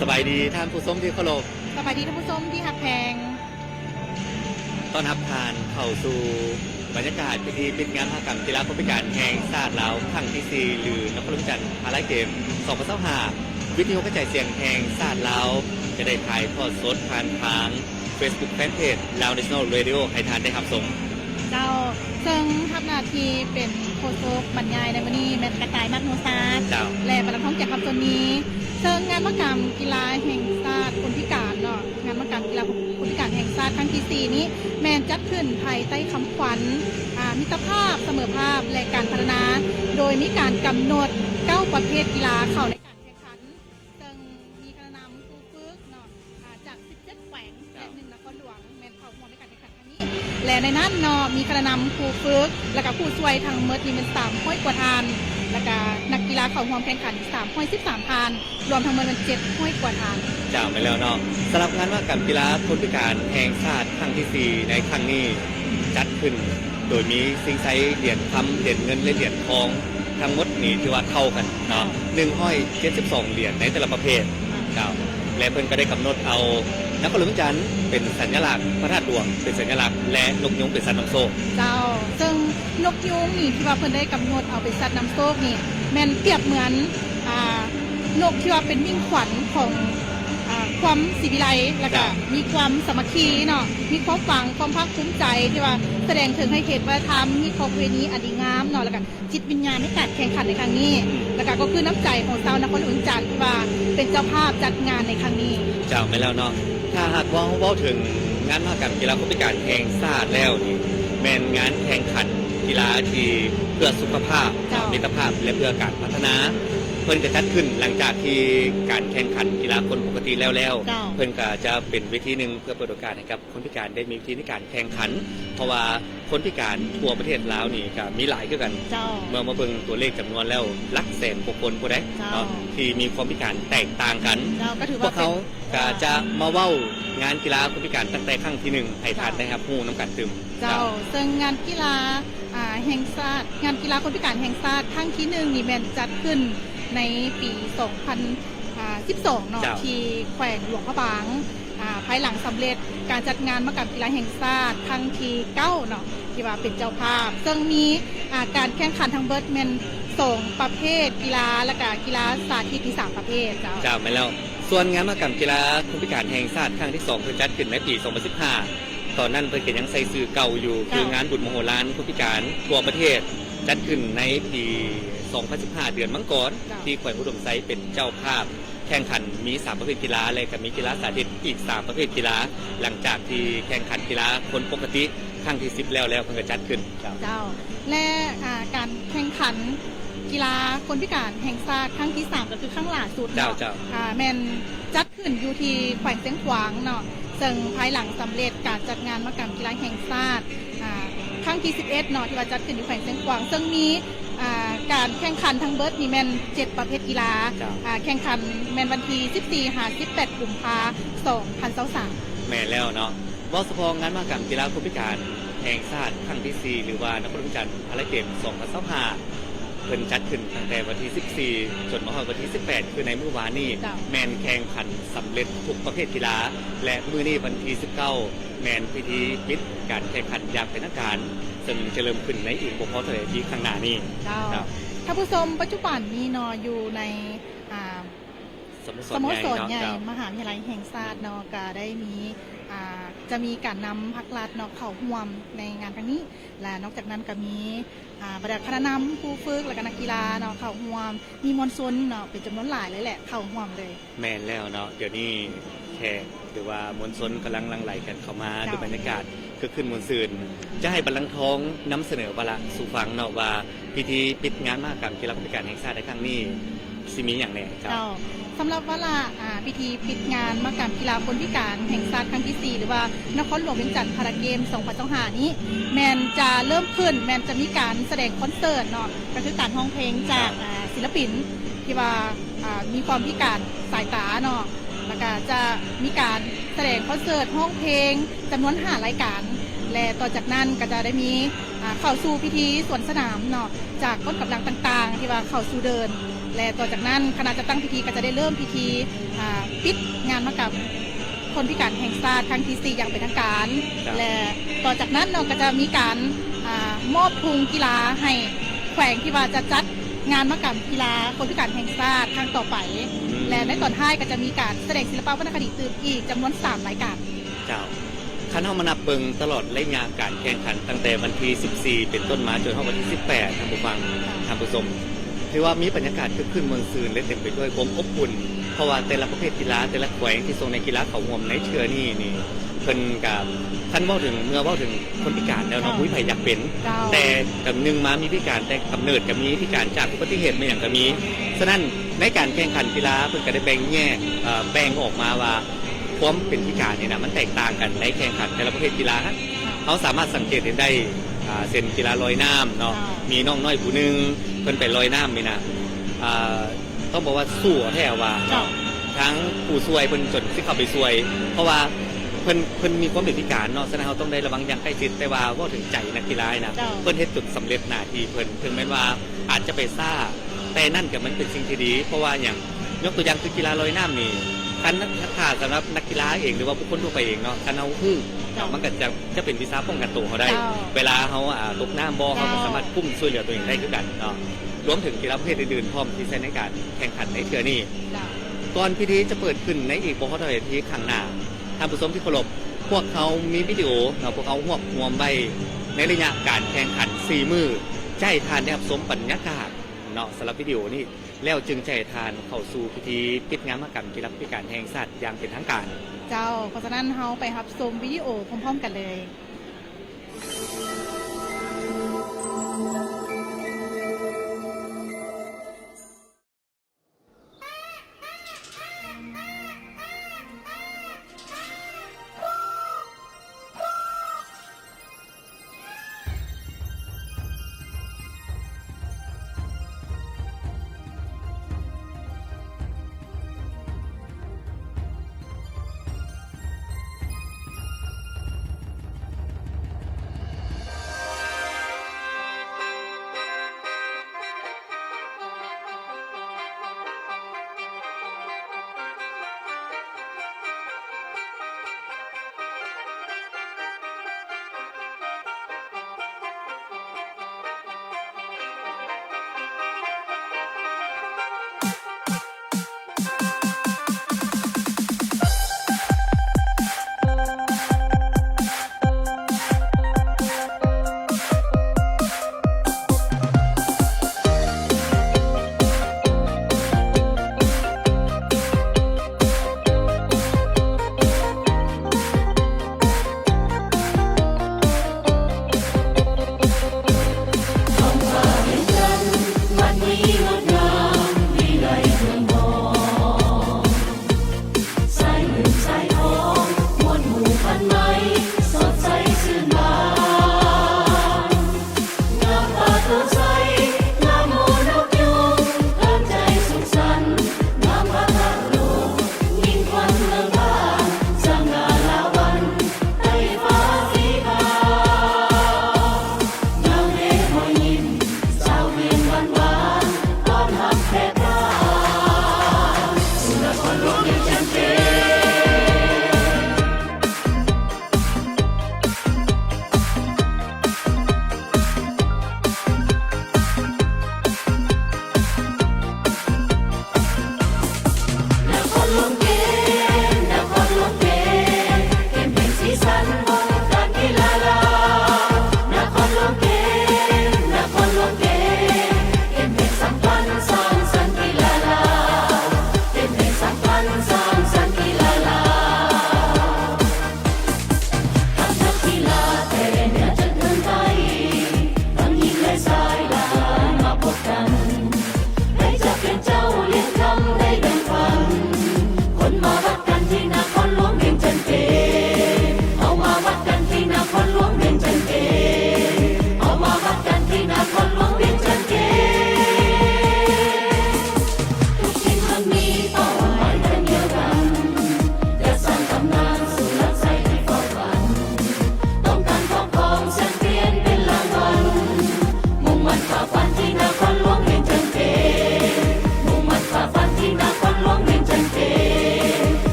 ສະບາຍດີທ່ານຜູ້ຊົມທີ່ເຄົາລົບ. ສະບາຍດີທ່ານຜູ້ຊົມທີ່ຮັກແພງ. ຕ້ອນຮັບທ່ານເຂົ້າສູ່ບັນຍາກາດພິທີປິດງານມະຫະກຳກິລາຄົນພິການແຫ່ງຊາດລາວຄັ້ງທີສີ່ ຫຼື ນະຄອນຫຼວງວຽງຈັນພາລາເກມສອງພັນຊາວຫ້າ. ວິທະຍຸກະຈາຍສຽງແຫ່ງຊາດລາວຈະໄດ້ຖ່າຍທອດສົດຜ່ານທາງ Facebook Fanpage Lao National Radio ໃຫ້ທ່ານໄດ້ຮັບຊົມ. ເຈົ້າ, ເຊິ່ງຮັບໜ້າທີ່ເປັນໂຄສົກບັນຍາຍໃນມື້ນີ້ແມ່ນກະຕ່າຍ ມາກໂນຊາ. ເຈົ້າ. ແລະ ບັນລັງທອງ ແຈກຄຳຊົນມີ. ເຊິ່ງງານມະຫະກຳກິລາແຫ່ງຊາດຄົນພິການເນາະ, ງານມະຫະກຳກິລາຄົນພິການແຫ່ງຊາດຄັ້ງທີສີ່ນີ້ ແມ່ນຈັດຂຶ້ນພາຍໃຕ້ຄຳຂວັນ ອາ ມິດຕະພາບ, ສະເໝີພາບ ແລະ ການພັດທະນາ, ໂດຍມີການກຳນົດເກົ້າປະເພດກິລາເຂົ້າໃນການແຂ່ງຂັນ. ເຊິ່ງມີຄະນະນຳຄູຝຶກເນາະ ອາ ຈາກສິບເຈັດແຂວງ ເຈົ້າ ແລະ ໜຶ່ງນະຄອນຫຼວງ ແມ່ນເຂົ້າຮ່ວມໃນການແຂ່ງຂັນຄັ້ງນີ້ ແລະ ໃນນັ້ນເນາະ ມີຄະນະນຳຄູຝຶກ ແລ້ວກະຜູ້ຊ່ວຍທັງໝົດນີ້ແມ່ນສາມຮ້ອຍກວ່າທ່ານ ແລ້ວກະນັກກິລາເຂົ້າຮ່ວມແຂ່ງຂັນສາມຮ້ອຍສິບສາມທ່ານ ລວມທັງໝົດແມ່ນເຈັດຮ້ອຍກວ່າທ່ານ. ເຈົ້າ, ແມ່ນແລ້ວເນາະ. ສຳລັບງານມະຫະກຳກິລາຄົນພິການແຫ່ງຊາດຄັ້ງທີສີ່ໃນຄັ້ງນີ້ ຈັດຂຶ້ນໂດຍມີຊິງໄຊຫຼຽນຄຳ, ຫຼຽນເງິນ ແລະ ຫຼຽນທອງ ທັງໝົດນີ້ຖືວ່າເທົ່າກັນເນາະ ເຈົ້າ ໜຶ່ງຮ້ອຍເຈັດສິບສອງຫຼຽນໃນແຕ່ລະປະເພດ. ເຈົ້າ. ແລະ ເພິ່ນກໍໄດ້ກຳນົດເອົານະຄອນຫຼວງວຽງຈັນເປັນສັນຍະລັກ, ພະທາດຫຼວງເປັນສັນຍະລັກ ແລະ ນົກຍູງເປັນສັດນຳໂຊກ. ເຈົ້າ, ເຊິ່ງນົກຍູງນີ້ທີ່ວ່າເພິ່ນໄດ້ກຳນົດເອົາເປັນສັດນຳໂຊກນີ້ ແມ່ນປຽບເໝືອນ ອ່າ ນົກທີ່ວ່າເປັນມິ່ງຂວັນຂອງ ອ່າ ຄວາມສີວິໄລ ແລ້ວກະ ເຈົ້າ ມີຄວາມສາມັກຄີເນາະ, ມີຄວາມຫວັງ, ຄວາມພາກພູມໃຈ ທີ່ວ່າສະແດງເຖິງໃຫ້ເຫັນວັດທະນະທຳ, ຮີດຄອງປະເພນີອັນດີງາມເນາະ, ແລ້ວກະ ຈິດວິນຍານໃນການແຂ່ງຂັນໃນຄັ້ງນີ້ ແລ້ວກະກໍຄືນ້ຳໃຈຂອງຊາວນະຄອນຫຼວງວຽງຈັນທີ່ວ່າເປັນເຈົ້າພາບຈັດງານໃນຄັ້ງນີ້. ເຈົ້າ, ແມ່ນແລ້ວເນາະ. ຖ້າຫາກວ່າເຮົາເວົ້າເຖິງງານມະຫະກຳກິລາຄົນພິການແຫ່ງຊາດແລ້ວນີ້ ແມ່ນງານແຂ່ງຂັນກິລາທີ່ເພື່ອສຸຂະພາບ, ເຈົ້າ ມິດຕະພາບ ແລະ ເພື່ອການພັດທະນາ. ເພິ່ນກະຈັດຂຶ້ນຫຼັງຈາກທີ່ການແຂ່ງຂັນກິລາຄົນປົກກະຕິແລ້ວໆ, ເຈົ້າ ເພິ່ນກະຈະເປັນເວທີໜຶ່ງເພື່ອເປີດໂອກາດໃຫ້ກັບ ຄົນພິການໄດ້ມີວິທີໃນການແຂ່ງຂັນ ເພາະວ່າຄົນພິການທົ່ວປະເທດລາວນີ້ກະມີຫຼາຍຄືກັນ. ເຈົ້າ. ເມື່ອມາເບິ່ງຕົວເລກຈຳນວນແລ້ວ ຫຼັກແສນກວ່າຄົນພຸ້ນໃດ໋ ເຈົ້າ ເນາະ ທີ່ມີຄວາມພິການແຕກຕ່າງກັນ. ເຈົ້າ. ກະຖືວ່າ ພວກເຮົາ ເປັນ ກະຈະມາເວົ້າງານກິລາຄົນພິການຕັ້ງແຕ່ຄັ້ງທີໜຶ່ງ ໃຫ້ທ່ານ ເຈົ້າ ໄດ້ຮັບຮູ້ນຳກັນຕື່ມ. ເຈົ້າ. ເຈົ້າ. ເຊິ່ງງານກິລາ ອ່າ ແຫ່ງຊາດ, ງານກິລາຄົນພິການແຫ່ງຊາດຄັ້ງທີໜຶ່ງນີ້ແມ່ນຈັດຂຶ້ນໃນປີສອງພັນ ອ່າ ສິບສອງເນາະ ເຈົ້າ ທີ່ແຂວງຫຼວງພະບາງ ອ່າ ພາຍຫຼັງສຳເລັດການຈັດງານມະຫະກຳກິລາແຫ່ງຊາດຄັ້ງທີເກົ້າເນາະ ທີ່ວ່າເປັນເຈົ້າພາບ, ເຊິ່ງມີ ອ່າ ການແຂ່ງຂັນທັງເບິດແມ່ນສອງປະເພດກິລາ ແລ້ວກະກິລາສາທິດມີສາມປະເພດ. ເຈົ້າ. ເຈົ້າ, ແມ່ນແລ້ວ. ສ່ວນງານມະຫະກຳກິລາຄົນພິການແຫ່ງຊາດຄັ້ງທີສອງ ເພິ່ນຈັດຂຶ້ນໃນປີສອງພັນສິບຫ້າ, ຕອນນັ້ນເພິ່ນກະຍັງໃສ່ຊື່ເກົ່າຢູ່ ເຈົ້າ ຄືງານບຸນມະໂຫລານຄົນພິການທົ່ວປະເທດ ຈັດຂຶ້ນໃນປີສອງພັນສິບຫ້າ ເດືອນມັງກອນ ເຈົ້າ ທີ່ແຂວງອຸດົມໄຊເປັນເຈົ້າພາບ. ແຂ່ງຂັນມີສາມປະເພດກິລາ ແລະ ກະມີກິລາສາທິດອີກສາມປະເພດກິລາ. ຫຼັງຈາກທີ່ແຂ່ງຂັນກິລາຄົນປົກກະຕິຄັ້ງທີສິບແລ້ວແລ້ວ ເພິ່ນກະຈັດຂຶ້ນ. ເຈົ້າ. ເຈົ້າ. ແລະ ອ່າ ການແຂ່ງຂັນກິລາຄົນພິການແຫ່ງຊາດຄັ້ງທີສາມ ກະຄືຄັ້ງຫຼ້າສຸດເນາະ. ເຈົ້າ. ເຈົ້າ. ອ່າ ແມ່ນຈັດຂຶ້ນຢູ່ທີ່ແຂວງຊຽງຂວາງເນາະ. ເຊິ່ງພາຍຫຼັງສຳເລັດການຈັດງານມະຫະກຳກິລາແຫ່ງຊາດ ອ່າ ຄັ້ງທີສິບເອັດເນາະ ທີ່ວ່າຈັດຂຶ້ນຢູ່ແຂວງຊຽງຂວາງ ເຊິ່ງມີ ອ່າ ການແຂ່ງຂັນທັງເບິດນີ້ແມ່ນເຈັດປະເພດກິລາ. ເຈົ້າ. ອ່າ ແຂ່ງຂັນແມ່ນວັນທີສິບສີ່ຫາສິບແປດ ກຸມພາ ສອງພັນຊາວສາມ. ແມ່ນແລ້ວເນາະ. ເວົ້າສະເພາະງານມະຫະກຳກິລາຄົນພິການແຫ່ງຊາດຄັ້ງທີສີ່ ຫຼືວ່ານະຄອນຫຼວງວຽງຈັນພາລາເກມສອງພັນຊາວຫ້າ ເພິ່ນຈັດຂຶ້ນຕັ້ງແຕ່ວັນທີສິບສີ່ ຈົນມາຮອດວັນທີສິບແປດ ຄືໃນມື້ວານນີ້. ເຈົ້າ. ແມ່ນແຂ່ງຂັນສຳເລັດທຸກປະເພດກິລາ ແລະ ມື້ນີ້ວັນທີສິບເກົ້າ ແມ່ນພິທີປິດການແຂ່ງຂັນຢ່າງເປັນທາງການ ເຊິ່ງຈະເລີ່ມຂຶ້ນໃນອີກບໍ່ພໍເທົ່າໃດທີ່ຂ້າງໜ້ານີ້. ເຈົ້າ. ເຈົ້າ. ທ່ານຜູ້ຊົມ, ປັດຈຸບັນນີ້ເນາະ ຢູ່ໃນ ອ່າ ສະໂມສອນ ສະໂມສອນໃຫຍ່ ໃຫຍ່ເນາະ ເຈົ້າ ມະຫາວິທະຍາໄລແຫ່ງຊາດເນາະ ກະໄດ້ມີ ອ່າ ຈະມີການນຳພັກລັດເນາະ ເຂົ້າຮ່ວມໃນງານຄັ້ງນີ້ ແລະ ນອກຈາກນັ້ນກະມີ ອ່າ ບັນດາຄະນະນຳ, ຄູຝຶກ ແລະ ກະນັກກິລາເນາະ ເຂົ້າຮ່ວມ, ມີມວນຊົນເນາະ ເປັນຈຳນວນຫຼາຍເລີຍແຫຼະ ເຂົ້າຮ່ວມເລີຍ. ແມ່ນແລ້ວເນາະ, ດຽວນີ້ແຂກ ຫຼືວ່າມວນຊົນກຳລັງຫຼັ່ງໄຫຼກັນເຂົ້າມາ ເຈົ້າ ດ້ວຍບັນຍາກາດຄຶກຄື້ນມ່ວນຊື່ນ. ຈະໃຫ້ບັນລັງທອງນຳສະເໜີວາລະສູ່ຟັງເນາະ ວ່າພິທີປິດງານມະຫະກຳກິລາຄົນພິການແຫ່ງຊາດໃນຄັ້ງນີ້ ຊິມີຫຍັງແດ່ເຈົ້າ? ເຈົ້າ, ສຳລັບວາລະ ອ່າ ພິທີປິດງານມະຫະກຳກິລາຄົນພິການແຫ່ງຊາດຄັ້ງທີສີ່ ຫຼືວ່ານະຄອນຫຼວງວຽງຈັນພາລາເກມສອງພັນຊາວຫ້ານີ້ ແມ່ນຈະເລີ່ມຂຶ້ນ ແມ່ນຈະມີການສະແດງຄອນເສີດເນາະ, ກໍຄືການຮ້ອງເພງຈາກ ເຈົ້າ ອ່າ ສິນລະປິນທີ່ວ່າ ອ່າ ມີຄວາມພິການສາຍຕາເນາະ, ແລ້ວກໍຈະ ມີການສະແດງຄອນເສີດຮ້ອງເພງຈຳນວນຫ້າລາຍການ ແລະ ຕໍ່ຈາກນັ້ນກໍຈະໄດ້ມີ ອ່າ ເຂົ້າສູ່ພິທີສວນສະໜາມເນາະ ຈາກກົງກຳລັງຕ່າງໆ ທີ່ວ່າເຂົ້າສູ່ເດີ່ນ ແລະ ຕໍ່ຈາກນັ້ນຄະນະຈັດຕັ້ງພິທີກໍຈະໄດ້ເລີ່ມພິທີ ອ່າ ປິດງານມະຫະກຳ ຄົນພິການແຫ່ງຊາດຄັ້ງທີສີ່ຢ່າງເປັນທາງການ ເຈົ້າ ແລະ ຕໍ່ຈາກນັ້ນເນາະ ກໍຈະມີການ ອ່າ ມອບທຸງກິລາໃຫ້ແຂວງທີ່ວ່າຈະຈັດງານມະຫະກຳກິລາຄົນພິການແຫ່ງຊາດຄັ້ງຕໍ່ໄປ ອືມ ແລະ ໃນຕອນທ້າຍກໍຈະມີການສະແດງສິລະປະວັນນະຄະດີຕື່ມອີກຈຳນວນສາມລາຍການ. ເຈົ້າ. ຄັນເຮົາມານັບເບິ່ງຕະຫຼອດໄລຍະການແຂ່ງຂັນ ຕັ້ງແຕ່ວັນທີສິບສີ່ເປັນຕົ້ນມາ ຈົນຮອດວັນທີສິບແປດ ທ່ານຜູ້ຟັງ ເຈົ້າ ທ່ານຜູ້ຊົມ ຖືວ່າມີບັນຍາກາດຄຶກຄື້ນມ່ວນຊື່ນ ແລະ ເຕັມໄປດ້ວຍຄວາມອົບອຸ່ນ ເພາະວ່າແຕ່ລະປະເພດກິລາ ແຕ່ລະແຂວງທີ່ສົ່ງນັກກິລາເຂົ້າຮ່ວມໃນເທື່ອນີ້ນີ້ ເພິ່ນກະ ຄັນເວົ້າເຖິງ ເມື່ອເວົ້າເຖິງຄົນພິການແລ້ວເນາະ ເຈົ້າ ບໍ່ມີໃຜຢາກເປັນ ເຈົ້າ ແຕ່ກຳໜຶ່ງມາມີພິການແຕ່ກຳເນີດກະມີ ພິການຈາກອຸບັດຕິເຫດ ແມ່ນຫຍັງກະມີ. ສະນັ້ນ ໃນການແຂ່ງຂັນກິລາ ເພິ່ນກະໄດ້ແບ່ງແຍກ ເອີ ແບ່ງອອກມາວ່າ ຄວາມເປັນພິການນີ້ນະ ມັນແຕກຕ່າງກັນໃນແຂ່ງຂັນແຕ່ລະປະເພດກິລາ. ເຮົາສາມາດສັງເກດເຫັນໄດ້ ອ່າ ເຊັ່ນ ກິລາລອຍນ້ຳເນາະ ເຈົ້າ ມີນ້ອງນ້ອຍຜູ້ໜຶ່ງ ເພິ່ນໄປລອຍນ້ຳນີ້ນະ ອ່າ ຕ້ອງບອກວ່າສູ້ແທ້ວ່າເນາະ ເຈົ້າ ທາງຜູ້ຊ່ວຍເພິ່ນຈົນຊິເຂົ້າໄປຊ່ວຍ ເພາະວ່າເພິ່ນ ເພິ່ນມີຄວາມເປັນພິການເນາະ ສະນັ້ນເຮົາຕ້ອງໄດ້ລະວັງຢ່າງໃກ້ຊິດ. ແຕ່ວ່າເວົ້າເຖິງໃຈນັກກິລານະ ເຈົ້າ ເພິ່ນເຮັດຈົນສຳເລັດໜ້າທີ່ເພິ່ນ ເຖິງແມ່ນວ່າອາດຈະໄປຊ້າ ແຕ່ນັ້ນກໍມັນເປັນສິ່ງທີ່ດີ ເພາະວ່າຫຍັງ? ຍົກຕົວຢ່າງຄືກິລາລອຍນ້ຳນີ້ ຄັນຖ້າສຳລັບນັກກິລາເອງ ຫຼືວ່າບຸກຄົນທົ່ວໄປເອງເນາະ ຄັນເຮົາຮູ້ ເຈົ້າ ມັນກໍຈະ ຈະເປັນວິຊາປ້ອງກັນໂຕເຮົາໄດ້ ເຈົ້າ ເວລາເຮົາ ອ່າ ຕົກນ້ຳບໍ່ ເຈົ້າ ເຮົາກໍສາມາດກຸ້ມຊ່ວຍເຫຼືອຕົວເອງໄດ້ຄືກັນເນາະ ລວມເຖິງກິລາປະເພດອື່ນໆພ້ອມທີ່ໃຊ້ໃນການແຂ່ງຂັນໃນເທື່ອນີ້. ເຈົ້າ. ກ່ອນພິທີຈະເປີດຂຶ້ນໃນອີກບໍ່ຮອດເທົ່າໃດນາທີຂ້າງໜ້າ ທ່ານຜູ້ຊົມທີ່ເຄົາລົບ ພວກເຮົາມີວິດີໂອເນາະ ພວກເຮົາຮວບຮວມໄວ້ໃນໄລຍະການແຂ່ງຂັນສີ່ມື້ ຈະໃຫ້ທ່ານໄດ້ຮັບຊົມບັນຍາກາດເນາະ ສຳລັບວິດີໂອນີ້ ແລ້ວຈຶ່ງຈະໃຫ້ທ່ານເຂົ້າສູ່ພິທີປິດງານມະຫະກຳກິລາຄົນພິການແຫ່ງຊາດຢ່າງເປັນທາງການ. ເຈົ້າ, ເພາະສະນັ້ນເຮົາໄປຮັບຊົມວິດີໂອພ້ອມໆກັນເລີຍ.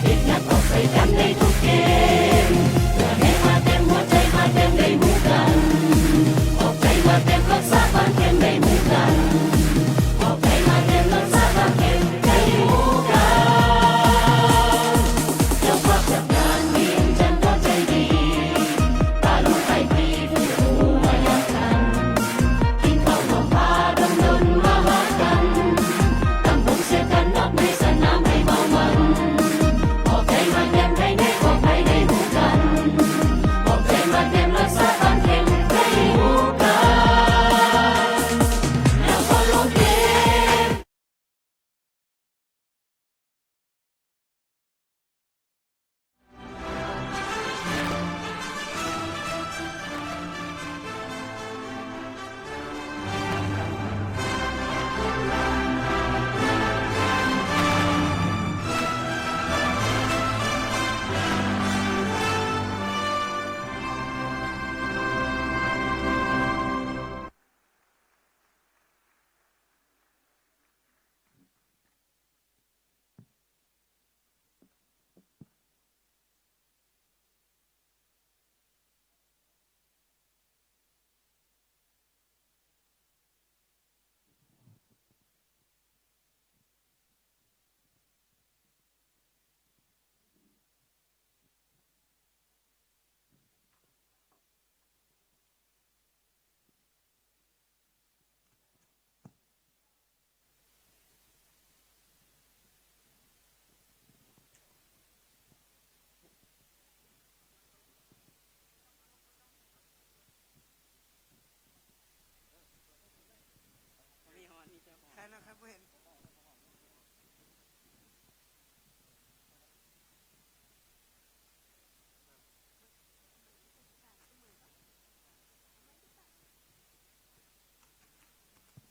ເຮັດຫຍັງອອກໃສ່ກັນໃນທຸກເກມ ເພື່ອໃຫ້ມາເຕັມຫົວໃຈ ມາເຕັມໃນໝູ່ກັນ ອອກໃຈມາເຕັມ ຮັກສາບ້ານເຄັມໃນໝູ່ກັນ ອອກໃຈມາເຕັມ ຮັກສາບ້ານເຄັມໃນໝູ່ກັນ ເຈົ້າພາບຈັດງານວຽງຈັນກໍໃຈດີ ປາລຸງໄປຕີຜູ້ຜູ້ມາຍາມກັນ ກິນເຂົ້າຮ່ວມພາດຳດົນມາຫາກັນ ຕຳບົງສຽກັນນອກໃນສະໜາມໃຫ້ເມົາມັນ ຂອບໃຈມາແຕ່ມໃຫ້ແນ່ ຂອບໃຈໃນໝູ່ກັນ ຂອບໃຈມາແຕ່ມລັກສາການເຂັ້ມໃນໝູ່ກັນ ແລ້ວກໍລົງເກມ.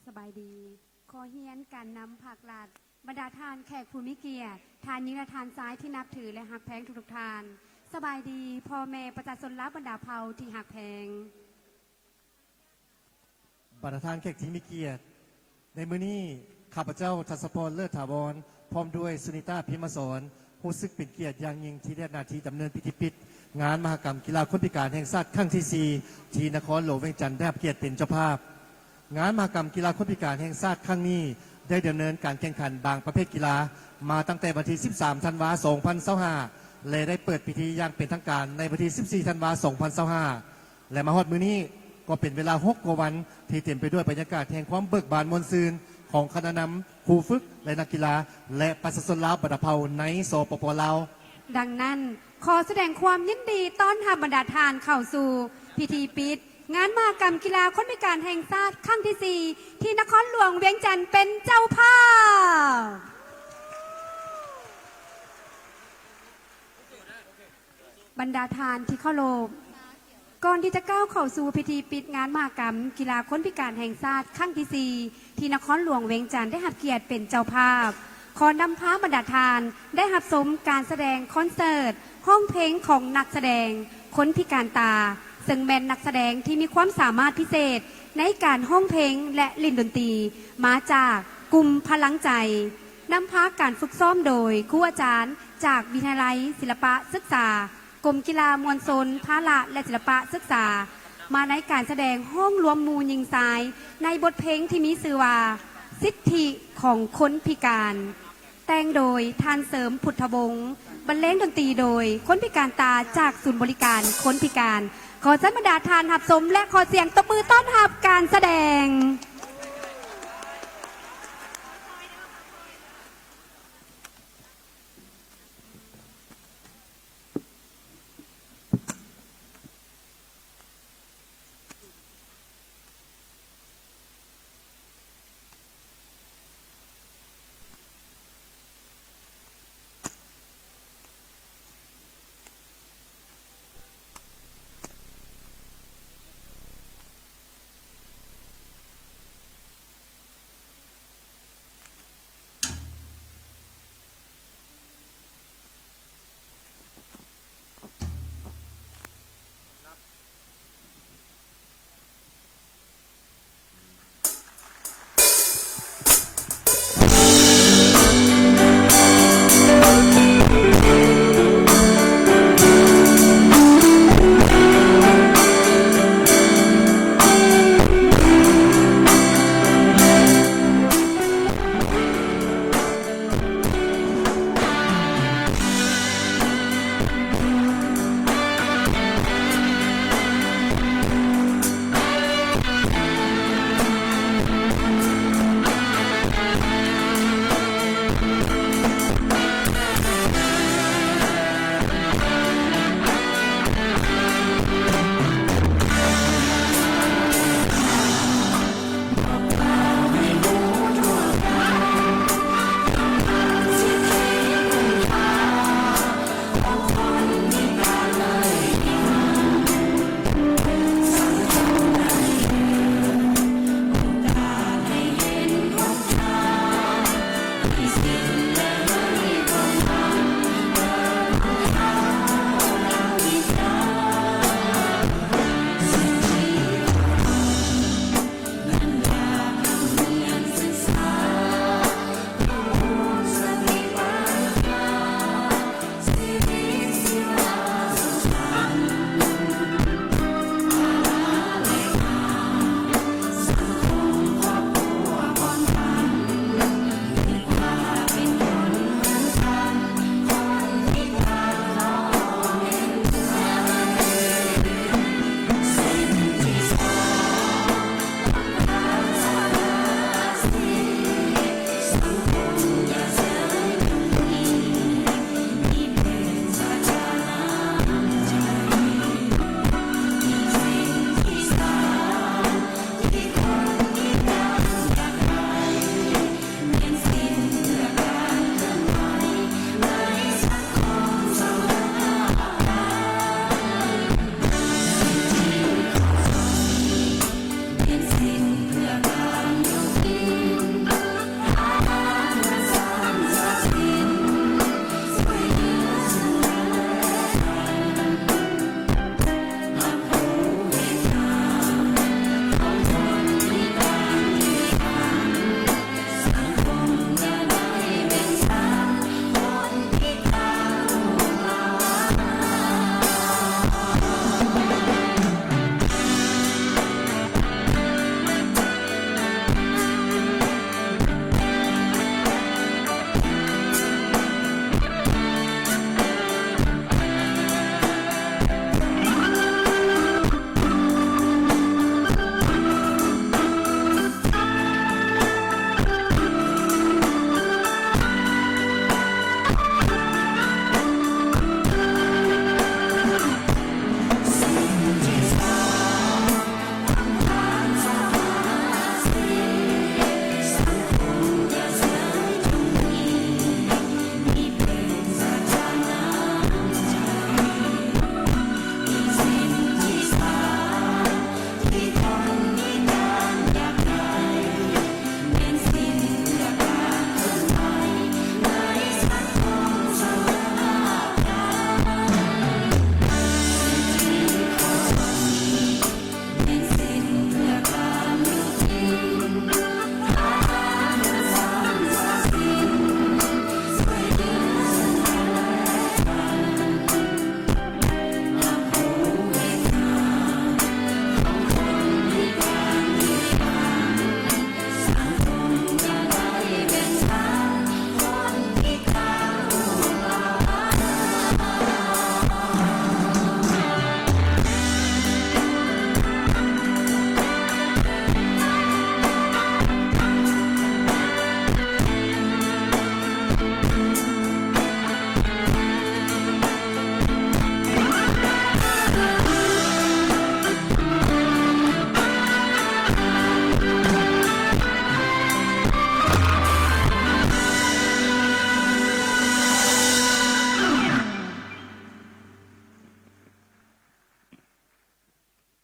ສະບາຍດີ ຂໍຮຽນການນຳພາກລັດ, ບັນດາທ່ານແຂກຜູ້ມີກຽດ, ທ່ານຍິງ ແລະ ທ່ານຊາຍທີ່ນັບຖື ແລະ ຮັກແພງທຸກໆທ່ານ. ສະບາຍດີພໍ່ແມ່ປະຊາຊົນລາວບັນດາເຜົ່າທີ່ຮັກແພງ. ບັນດາທ່ານແຂກທີ່ມີກຽດ, ໃນມື້ນີ້ ຂ້າພະເຈົ້າ ທັດສະພອນ ເລີດຖາວອນ ພ້ອມດ້ວຍ ສຸນິຕາ ພິມມະສອນ ຮູ້ສຶກເປັນກຽດຢ່າງຍິ່ງທີ່ໄດ້ຮັບໜ້າທີ່ດຳເນີນພິທີປິດງານມະຫະກຳກິລາຄົນພິການແຫ່ງຊາດຄັ້ງທີສີ່ ທີ່ນະຄອນຫຼວງວຽງຈັນໄດ້ຮັບກຽດເປັນເຈົ້າພາບ. ງານມະຫະກຳກິລາຄົນພິການແຫ່ງຊາດຄັ້ງນີ້ ໄດ້ດຳເນີນການແຂ່ງຂັນບາງປະເພດກິລາມາຕັ້ງແຕ່ວັນທີສິບສາມ ທັນວາ ສອງພັນຊາວຫ້າ ແລະ ໄດ້ເປີດພິທີຢ່າງເປັນທາງການໃນວັນທີສິບສີ່ ທັນວາ ສອງພັນຊາວຫ້າ ແລະ ມາຮອດມື້ນີ້ກໍເປັນເວລາຫົກກວ່າວັນ ທີ່ເຕັມໄປດ້ວຍບັນຍາກາດແຫ່ງຄວາມເບີກບານມ່ວນຊື່ນຂອງຄະນະນຳ, ຄູຝຶກ ແລະ ນັກກິລາ ແລະ ປະຊາຊົນລາວບັນດາເຜົ່າໃນ ສປປ ລາວ. ດັ່ງນັ້ນ, ຂໍສະແດງຄວາມຍິນດີຕ້ອນຮັບບັນດາທ່ານເຂົ້າສູ່ພິທີປິດງານມະຫະກຳກິລາຄົນພິການແຫ່ງຊາດຄັ້ງທີສີ່ ທີ່ນະຄອນຫຼວງວຽງຈັນເປັນເຈົ້າພາບ. ບັນດາທ່ານທີ່ເຄົາລົບ, ກ່ອນທີ່ຈະກ້າວເຂົ້າສູ່ພິທີປິດງານມະຫະກຳກິລາຄົນພິການແຫ່ງຊາດຄັ້ງທີສີ່ ທີ່ນະຄອນຫຼວງວຽງຈັນໄດ້ຮັບກຽດເປັນເຈົ້າພາບ, ຂໍນຳພາບັນດາທ່ານໄດ້ຮັບຊົມການສະແດງຄອນເສີດຮ້ອງເພງຂອງນັກສະແດງຄົນພິການຕາ, ເຊິ່ງແມ່ນນັກສະແດງທີ່ມີຄວາມສາມາດພິເສດໃນການຮ້ອງເພງ ແລະ ຫຼິ້ນດົນຕີ ມາຈາກກຸ່ມພະລັງໃຈ. ນຳພາການຝຶກຊ້ອມໂດຍຄູອາຈານຈາກວິທະຍາໄລສິລະປະສຶກສາ, ກົມກິລາມວນຊົນ, ພາລະ ແລະ ສິລະປະສຶກສາ, ມາໃນການສະແດງຮ້ອງລວມໝູ່ຍິງຊາຍ ໃນບົດເພງທີ່ມີຊື່ວ່າ ສິດທິຂອງຄົນພິການ, ແຕ່ງໂດຍທ່ານ ເສີມ ພຸດທະວົງ, ບັນເລງດົນຕີໂດຍຄົນພິການຕາຈາກສູນບໍລິການຄົນພິການ. ຂໍເຊີນບັນດາທ່ານຮັບຊົມ ແລະ ຂໍສຽງຕົບມືຕ້ອນຮັບການສະແດງ.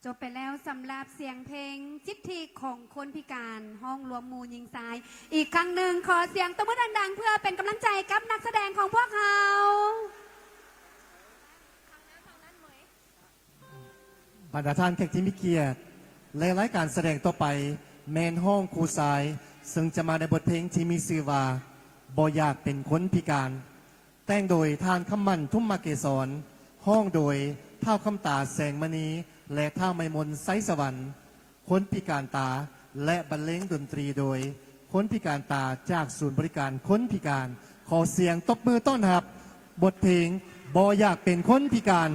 ຈົບໄປແລ້ວສຳລັບສຽງເພງສິດທິຂອງຄົນພິການ ຮ້ອງລວມໝູ່ຍິງຊາຍ. ອີກຄັ້ງໜຶ່ງ ຂໍສຽງຕົບມືດັງໆ ເພື່ອເປັນກຳລັງໃຈກັບນັກສະແດງຂອງພວກເຮົາ. ບັນດາທ່ານແຂກທີ່ມີກຽດ ແລະ ລາຍການສະແດງຕໍ່ໄປ ແມ່ນຮ້ອງຄູ່ຊາຍ ເຊິ່ງຈະມາໃນບົດເພງທີ່ມີຊື່ວ່າ ບໍ່ຢາກເປັນຄົນພິການ. ແຕ່ງໂດຍທ່ານ ຄຳໝັ້ນ ທຸມມະເກສອນ, ຮ້ອງໂດຍທ້າວ ຄຳຕາ ແສງມະນີ ແລະ ທ້າວ ໄມມົນ ໄຊສະຫວັນ, ຄົນພິການຕາ ແລະ ບັນເລງດົນຕຣີໂດຍຄົນພິການຕາຈາກສູນບໍລິການຄົນພິການ. ຂໍສຽງຕົບມືຕ້ອນຮັບບົດເພງ ບໍ່ຢາກເປັນຄົນພິການ.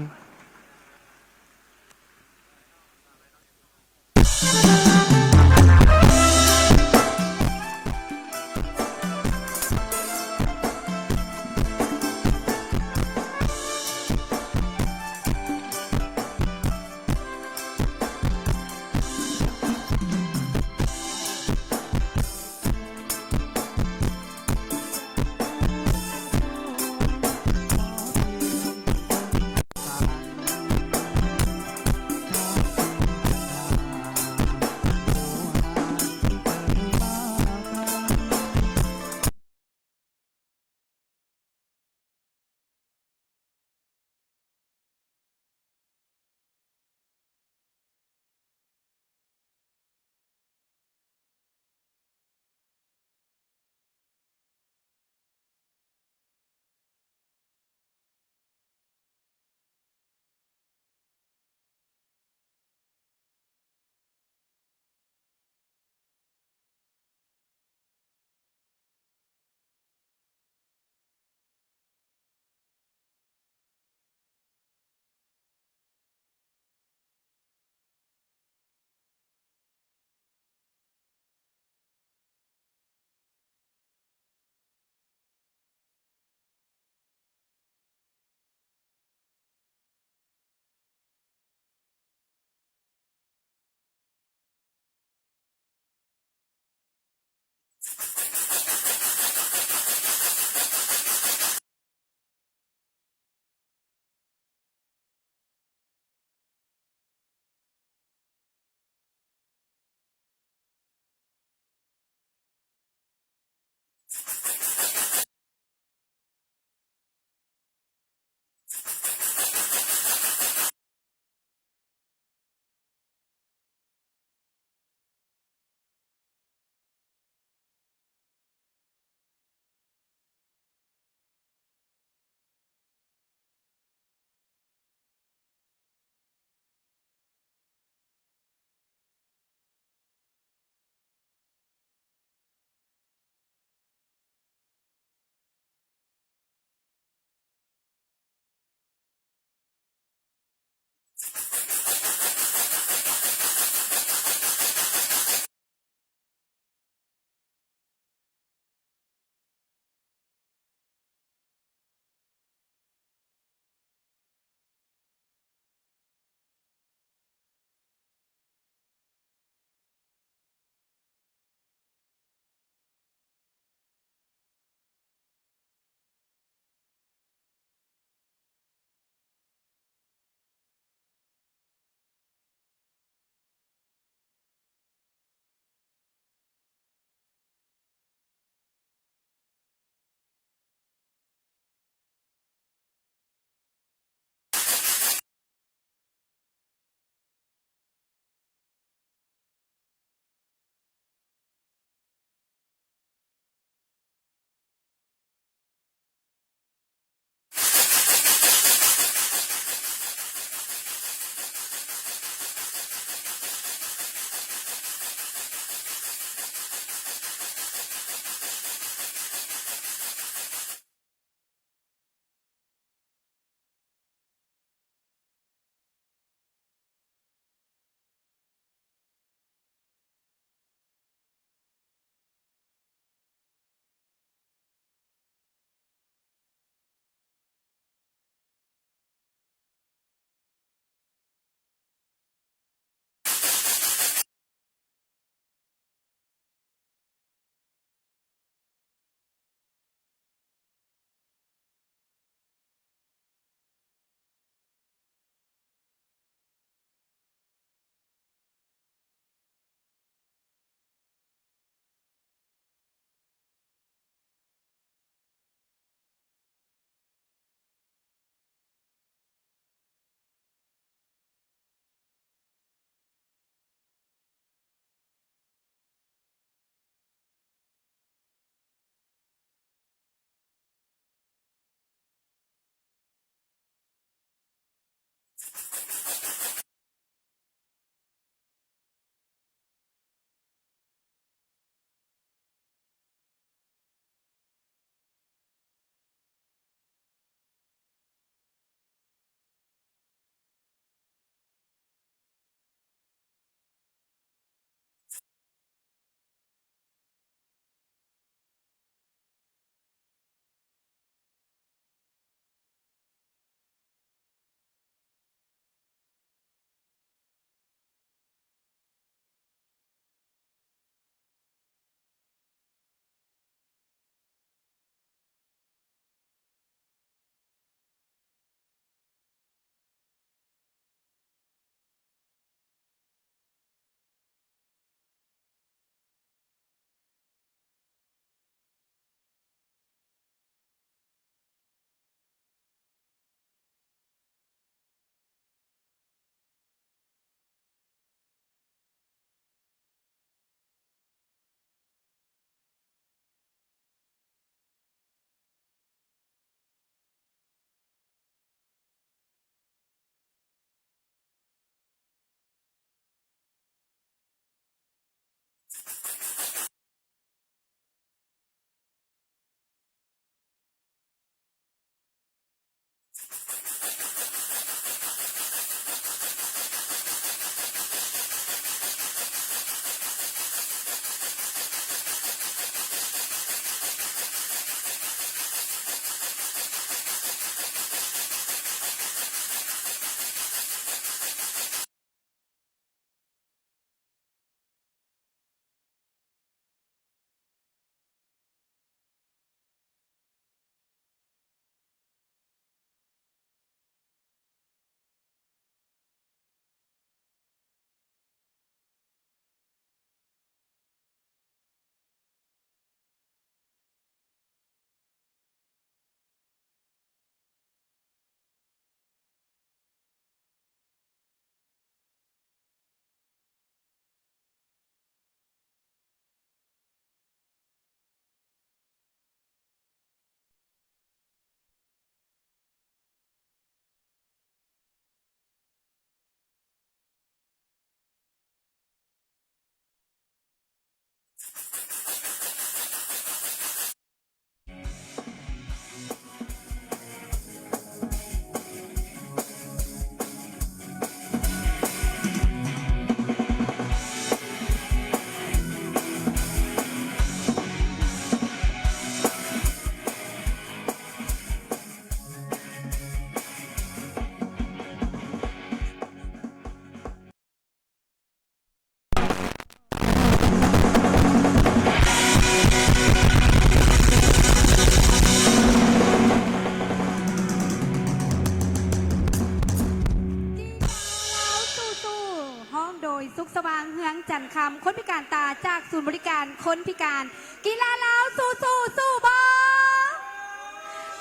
กีฬາລາວສູ້ໆ ຮ້ອງໂດຍ ສຸກສະຫວ່າງ ເຮືອງຈັນຄຳ ຄົນພິການຕາ ຈາກສູນບໍລິການຄົນພິການ. ກິລາລາວສູ້ໆ ສູ້ບໍ່?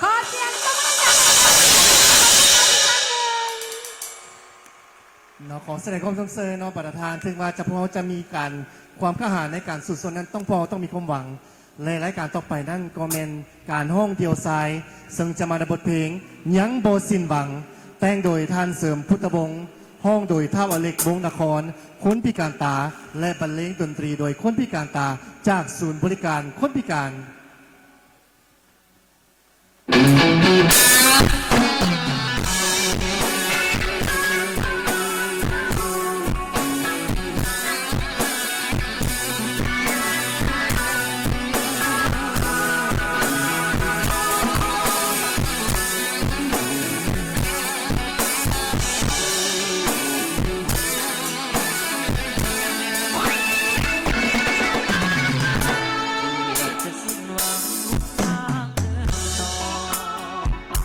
ຂໍສຽງຕົບມືດັງໆ ອີກຄັ້ງໜຶ່ງ. ເນາະ ຂໍສະແດງຄວາມຊົມເຊີຍເນາະ ບັນດາທ່ານ. ເຖິງວ່າຈະ ພວກເຮົາຈະມີການ ຄວາມກ້າຫານໃນການສູ້ຊົນນັ້ນ ຕ້ອງ ພວກເຮົາຕ້ອງມີຄວາມຫວັງ ແລະ ລາຍການຕໍ່ໄປນັ້ນກໍແມ່ນການຮ້ອງດ່ຽວຊາຍ ເຊິ່ງຈະມານຳບົດເພງ ຍັງບໍ່ສິ້ນຫວັງ ແຕ່ງໂດຍທ່ານ ເສີມ ພຸດທະວົງ ຮ້ອງໂດຍ ທ້າວ ອາເລັກ ວົງນະຄອນ ຄົນພິການຕາ ແລະ ບັນເລງດົນຕີໂດຍຄົນພິການຕາ ຈາກສູນບໍລິການຄົນພິການ. ຈະສິ້ນຫວັງທາງເດີນຕໍ່.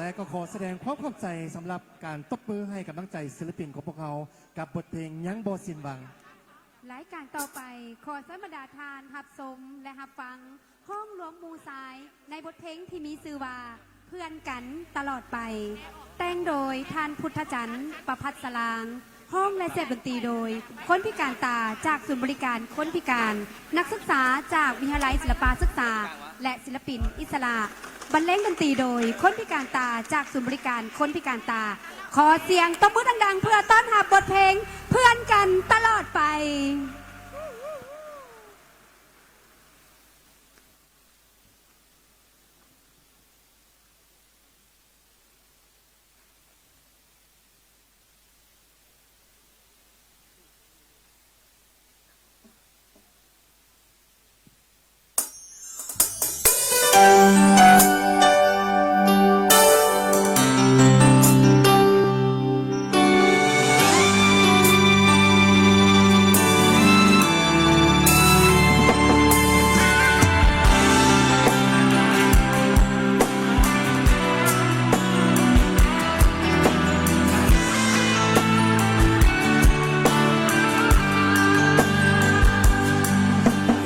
ແລະກໍຂໍສະແດງຄວາມຂອບໃຈສຳລັບການຕົບມືໃຫ້ກຳລັງໃຈສິລະປິນຂອງພວກເຮົາ ກັບບົດເພງຍັງບໍ່ສິ້ນຫວັງ. ລາຍການຕໍ່ໄປ ຂໍເຊີນບັນດາທ່ານຮັບຊົມ ແລະ ຮັບຟັງ ຮ້ອງລວມໝູ່ຊາຍ ໃນບົດເພງທີ່ມີຊື່ວ່າ ເພື່ອນກັນຕະຫຼອດໄປ ແຕ່ງໂດຍທ່ານ ພຸດທະຈັນ ປະພັດສະລາງ ຮ້ອງ ແລະ ສຽບດົນຕີໂດຍ ຄົນພິການຕາຈາກສູນບໍລິການຄົນພິການ, ນັກສຶກສາຈາກວິທະຍາໄລສິລະປະສຶກສາ ແລະ ສິລະປິນອິດສະຫຼະ. ບັນເລງດົນຕີໂດຍຄົນພິການຕາຈາກສູນບໍລິການຄົນພິການຕາ. ຂໍສຽງຕົບມືດັງໆ ເພື່ອຕ້ອນຮັບບົດເພງ ເພື່ອນກັນຕະຫຼອດໄປ.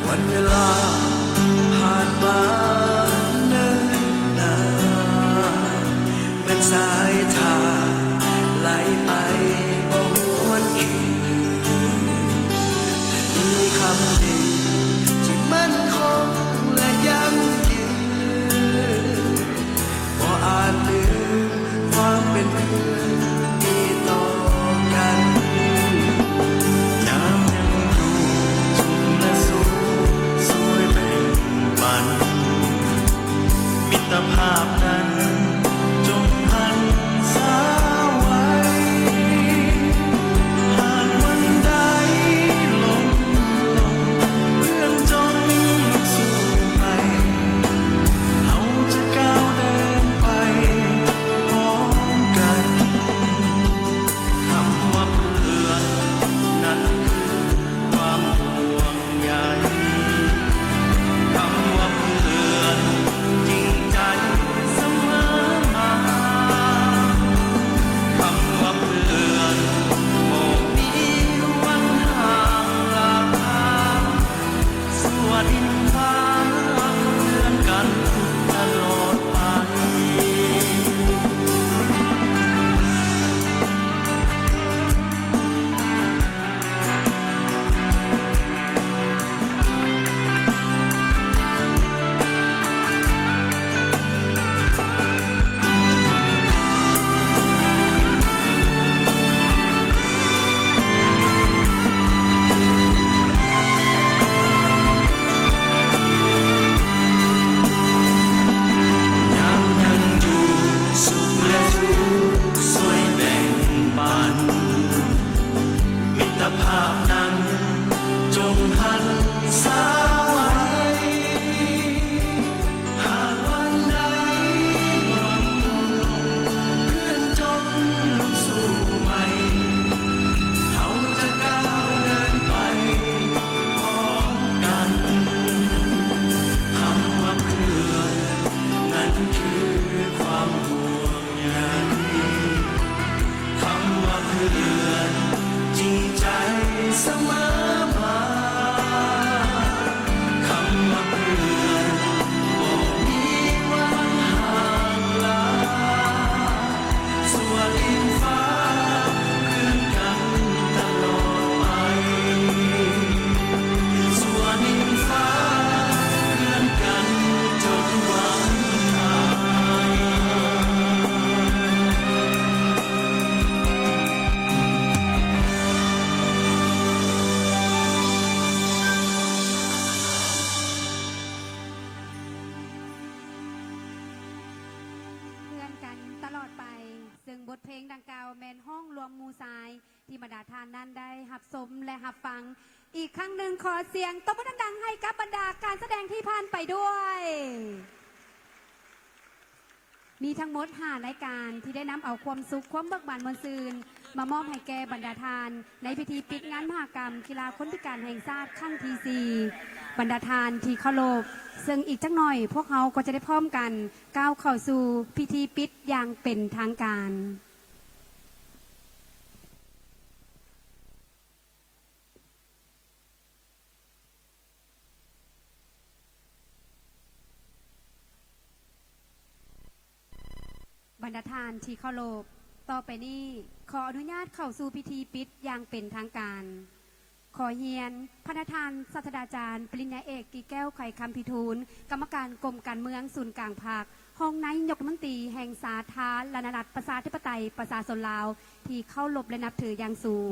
ວັນເວລາຜ່ານມາເນີນນານ ແມ່ນສາຍທາງໄຫຼໄປບໍ່ຫວນຄືນ ແຕ່ມີຄຳເດີມທີ່ໝັ້ນຄົງ ແລະ ຢັ້ງຢືນ ບໍ່ອາດລືມຄວາມເປັນເພື່ອນມີຕໍ່ກັນ ຍາມຍັງຢູ່ທຸກ ແລະ ສຸກຊ່ວຍແບ່ງປັນ ມິດຕະພາບນັ້ນຈົ່ງຫັນສາໄວ ຫາກວັນໃດລົ້ມລົງ ເພື່ອນຈົ່ງສູ້ໄປ ເຮົາຈະກ້າວເດີນໄປພ້ອມກັນ. ຄຳວ່າເພື່ອນນັ້ນຄືຄວາມຫ່ວງໃຍ ຄຳວ່າເພື່ອນຈິງໃຈສະເໝີມາ ຄຳວ່າເພື່ອນບໍ່ມີວັນຫ່າງລາ ຊົ່ວດິນຟ້າເພື່ອນກັນຕະຫຼອດໄປ. ຍາມຍັງຢູ່ສຸກ ແລະ ທຸກຊ່ວຍແບ່ງປັນ ມິດຕະພາບນັ້ນຈົ່ງຫັນສາໄວ ຫາກວັນໃດໜ້ອຍລົງ ເພື່ອນຈົ່ງລຸກສູ້ໃໝ່ ເຮົາຈະກ້າວເດີນໄປພ້ອມກັນ. ຄຳວ່າເພື່ອນນັ້ນຄືຄວາມຫ່ວງໃຍ ຄຳວ່າເພື່ອນຈິງໃຈສະເໝີມາ ຄຳວ່າເພື່ອນບໍ່ມີວັນຫ່າງລາ ຊົ່ວດິນຟ້າເພື່ອນກັນຕະຫຼອດໄປ ຊົ່ວດິນຟ້າເພື່ອນກັນຈົນວັນຕາຍ. ເພື່ອນກັນຕະຫຼອດໄປ ເຊິ່ງບົດເພງດັ່ງກ່າວແມ່ນຮ້ອງລວມໝູ່ຊາຍ ທີ່ບັນດາທ່ານນັ້ນໄດ້ຮັບຊົມ ແລະ ຮັບຟັງ. ອີກຄັ້ງໜຶ່ງ ຂໍສຽງຕົບມືດັງໆ ໃຫ້ກັບບັນດາການສະແດງທີ່ຜ່ານໄປດ້ວຍ. ມີທັງໝົດຫ້າລາຍການທີ່ໄດ້ນຳເອົາຄວາມສຸກ, ຄວາມເບີກບານມ່ວນຊື່ນ ມາມອບໃຫ້ແກ່ບັນດາທ່ານ ໃນພິທີປິດງານມະຫະກຳກິລາຄົນພິການແຫ່ງຊາດຄັ້ງທີສີ່. ບັນດາທ່ານທີ່ເຄົາລົບ, ເຊິ່ງອີກຈັກໜ່ອຍພວກເຮົາກໍຈະໄດ້ພ້ອມກັນກ້າວເຂົ້າສູ່ພິທີປິດຢ່າງເປັນທາງການ. ບັນດາທ່ານທີ່ເຄົາລົບ, ຕໍ່ໄປນີ້ຂໍອະນຸຍາດເຂົ້າສູ່ພິທີປິດຢ່າງເປັນທາງການ. ຂໍຮຽນພະນະທ່ານສາດສະດາຈານ ປະລິນຍາເອກ ກິແກ້ວ ໄຂຄຳພິທູນ, ກຳມະການກົມການເມືອງສູນກາງພັກ, ຮອງນາຍົກລັດຖະມົນຕີແຫ່ງສາທາລະນະລັດ ປະຊາທິປະໄຕ ປະຊາຊົນລາວ ທີ່ເຄົາລົບ ແລະ ນັບຖືຢ່າງສູງ.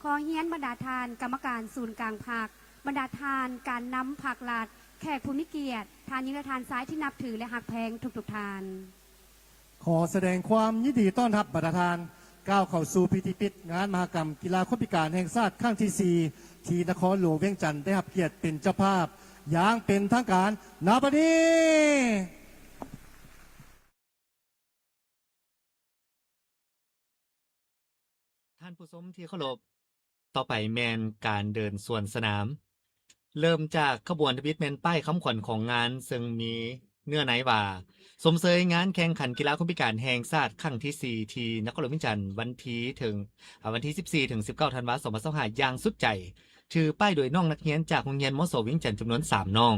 ຂໍຮຽນບັນດາທ່ານກຳມະການສູນກາງພັກ, ບັນດາທ່ານການນຳພັກລັດ, ແຂກຜູ້ມີກຽດ, ທ່ານຍິງ ແລະ ທ່ານຊາຍທີ່ນັບຖື ແລະ ຮັກແພງທຸກໆທ່ານ. ຂໍສະແດງຄວາມຍິນດີຕ້ອນຮັບບັນດາທ່ານ ກ້າວເຂົ້າສູ່ພິທີປິດງານມະຫະກຳກິລາຄົນພິການແຫ່ງຊາດຄັ້ງທີສີ່ ທີ່ນະຄອນຫຼວງວຽງຈັນໄດ້ຮັບກຽດເປັນເຈົ້າພາບຢ່າງເປັນທາງການ ນະບັດນີ້. ທ່ານຜູ້ຊົມທີ່ເຄົາລົບ, ຕໍ່ໄປແມ່ນການເດີນສວນສະໜາມ. ເລີ່ມຈາກຂະບວນທຳອິດແມ່ນປ້າຍຄຳຂວັນຂອງງານ, ເຊິ່ງມີເນື້ອໃນວ່າ ຊົມເຊີຍງານແຂ່ງຂັນກິລາຄົນພິການແຫ່ງຊາດຄັ້ງທີສີ່ ທີ່ນະຄອນຫຼວງວຽງຈັນ ວັນທີເຖິງ ອາ ວັນທີສິບສີ່ ເຖິງ ສິບເກົ້າ ທັນວາ ສອງພັນຊາວຫ້າ ຢ່າງສຸດໃຈ, ຖືປ້າຍໂດຍນ້ອງນັກຮຽນຈາກໂຮງຮຽນ ມ.ສ ວຽງຈັນ ຈຳນວນສາມນ້ອງ.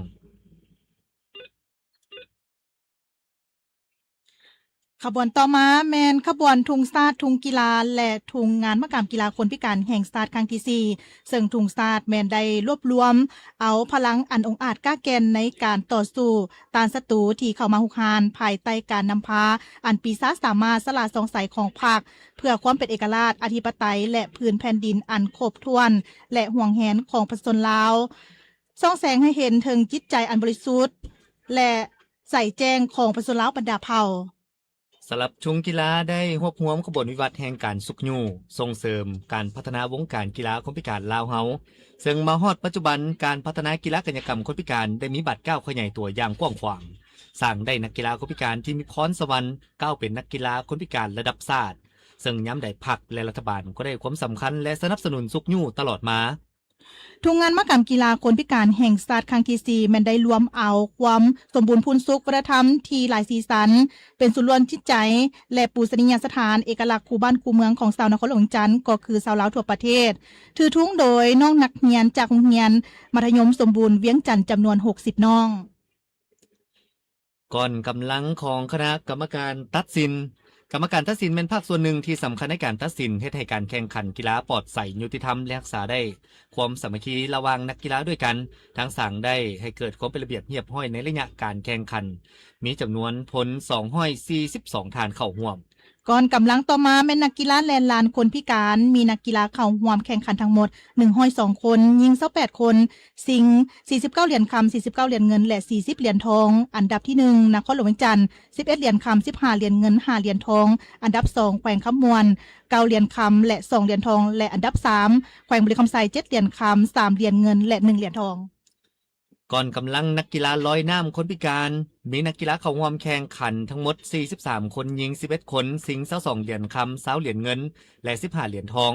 ຂະບວນຕໍ່ມາແມ່ນຂະບວນທຸງຊາດ, ທຸງກິລາ ແລະ ທຸງງານມະຫະກຳກິລາຄົນພິການແຫ່ງຊາດຄັ້ງທີສີ່ ເຊິ່ງທຸງຊາດແມ່ນໄດ້ລວບລວມເອົາພະລັງອັນອົງອາດກ້າແກ່ນໃນການຕໍ່ສູ້ຕ້ານສັດຕູທີ່ເຂົ້າມາຮຸກຮານ ພາຍໃຕ້ການນຳພາອັນປີຊາສາມາດສະຫຼາດສ່ອງໃສຂອງພັກ ເພື່ອຄວາມເປັນເອກະລາດ, ອະທິປະໄຕ ແລະ ພື້ນແຜ່ນດິນອັນຄົບຖ້ວນ ແລະ ຫວງແຫນຂອງປະຊາຊົນລາວ. ສ່ອງແສງໃຫ້ເຫັນເຖິງຈິດໃຈອັນບໍລິສຸດ ແລະ ໃສແຈ້ງຂອງປະຊາຊົນລາວບັນດາເຜົ່າ. ສຳລັບທຸງກິລາໄດ້ຮວບຮວມຂະບວນວິວັດແຫ່ງການຊຸກຍູ້, ສົ່ງເສີມການພັດທະນາວົງການກິລາຄົນພິການລາວເຮົາ, ເຊິ່ງມາຮອດປັດຈຸບັນ ການພັດທະນາກິລາກາຍະກຳຄົນພິການໄດ້ມີບາດກ້າວຂະຫຍາຍຕົວຢ່າງກວ້າງຂວາງ, ສ້າງໄດ້ນັກກິລາຄົນພິການທີ່ມີພອນສະຫວັນ ກ້າວເປັນນັກກິລາຄົນພິການລະດັບຊາດ, ເຊິ່ງຍາມໃດພັກ ແລະ ລັດຖະບານກໍໄດ້ໃຫ້ຄວາມສຳຄັນ ແລະ ສະໜັບສະໜູນຊຸກຍູ້ຕະຫຼອດມາ. ທຸງງານມະຫະກຳກິລາຄົນພິການແຫ່ງຊາດຄັ້ງທີສີ່ ແມ່ນໄດ້ລວມເອົາຄວາມສົມບູນພູນສຸກວັດທະນະທຳທີ່ຫຼາຍສີສັນ ເປັນສູນລວມຈິດໃຈ ແລະ ປູຊະນີຍະສະຖານເອກະລັກຄູ່ບ້ານຄູ່ເມືອງຂອງຊາວນະຄອນຫຼວງວຽງຈັນ ກໍຄືຊາວລາວທົ່ວປະເທດ ຖືທຸງໂດຍນ້ອງນັກຮຽນຈາກໂຮງຮຽນມັດທະຍົມສົມບູນວຽງຈັນ ຈຳນວນຫົກສິບນ້ອງ. ກ້ອນກຳລັງຂອງຄະນະກຳມະການຕັດສິນ. ກຳມະການຕັດສິນແມ່ນພາກສ່ວນໜຶ່ງທີ່ສຳຄັນໃນການຕັດສິນ, ເຮັດໃຫ້ການແຂ່ງຂັນກິລາປອດໃສ, ຍຸຕິທຳ ແລະ ຮັກສາໄດ້ຄວາມສາມັກຄີລະຫວ່າງນັກກິລາດ້ວຍກັນ, ທັງສ້າງໄດ້ໃຫ້ເກີດຄວາມເປັນລະບຽບຮຽບຮ້ອຍໃນໄລຍະການແຂ່ງຂັນ, ມີຈຳນວນຄົນສອງຮ້ອຍສີ່ສິບສອງທ່ານເຂົ້າຮ່ວມ. ກ້ອນກຳລັງຕໍ່ມາແມ່ນນັກກິລາແລ່ນລານຄົນພິການ, ມີນັກກິລາເຂົ້າຮ່ວມແຂ່ງຂັນທັງໝົດໜຶ່ງຮ້ອຍສອງຄົນ, ຍິງຊາວແປດຄົນ, ຊິງສີ່ສິບເກົ້າຫຼຽນຄຳ, ສີ່ສິບເກົ້າຫຼຽນເງິນ ແລະ ສີ່ສິບຫຼຽນທອງ. ອັນດັບທີໜຶ່ງ ນະຄອນຫຼວງວຽງຈັນ ສິບເອັດຫຼຽນຄຳ, ສິບຫ້າຫຼຽນເງິນ, ຫ້າຫຼຽນທອງ. ອັນດັບສອງ ແຂວງຄຳມ່ວນ ເກົ້າຫຼຽນຄຳ ແລະ ສອງຫຼຽນທອງ ແລະ ອັນດັບສາມ ແຂວງບໍລິຄຳໄຊ ເຈັດຫຼຽນຄຳ, ສາມຫຼຽນເງິນ ແລະ ໜຶ່ງຫຼຽນທອງ. ກ່ອນກຳລັງນັກກິລາລອຍນ້ຳຄົນພິການ, ມີນັກກິລາເຂົ້າຮ່ວມແຂ່ງຂັນທັງໝົດສີ່ສິບສາມຄົນ, ຍິງສິບເອັດຄົນ, ຊິງຊາວສອງຫຼຽນຄຳ, ຊາວຫຼຽນເງິນ ແລະ ສິບຫ້າຫຼຽນທອງ.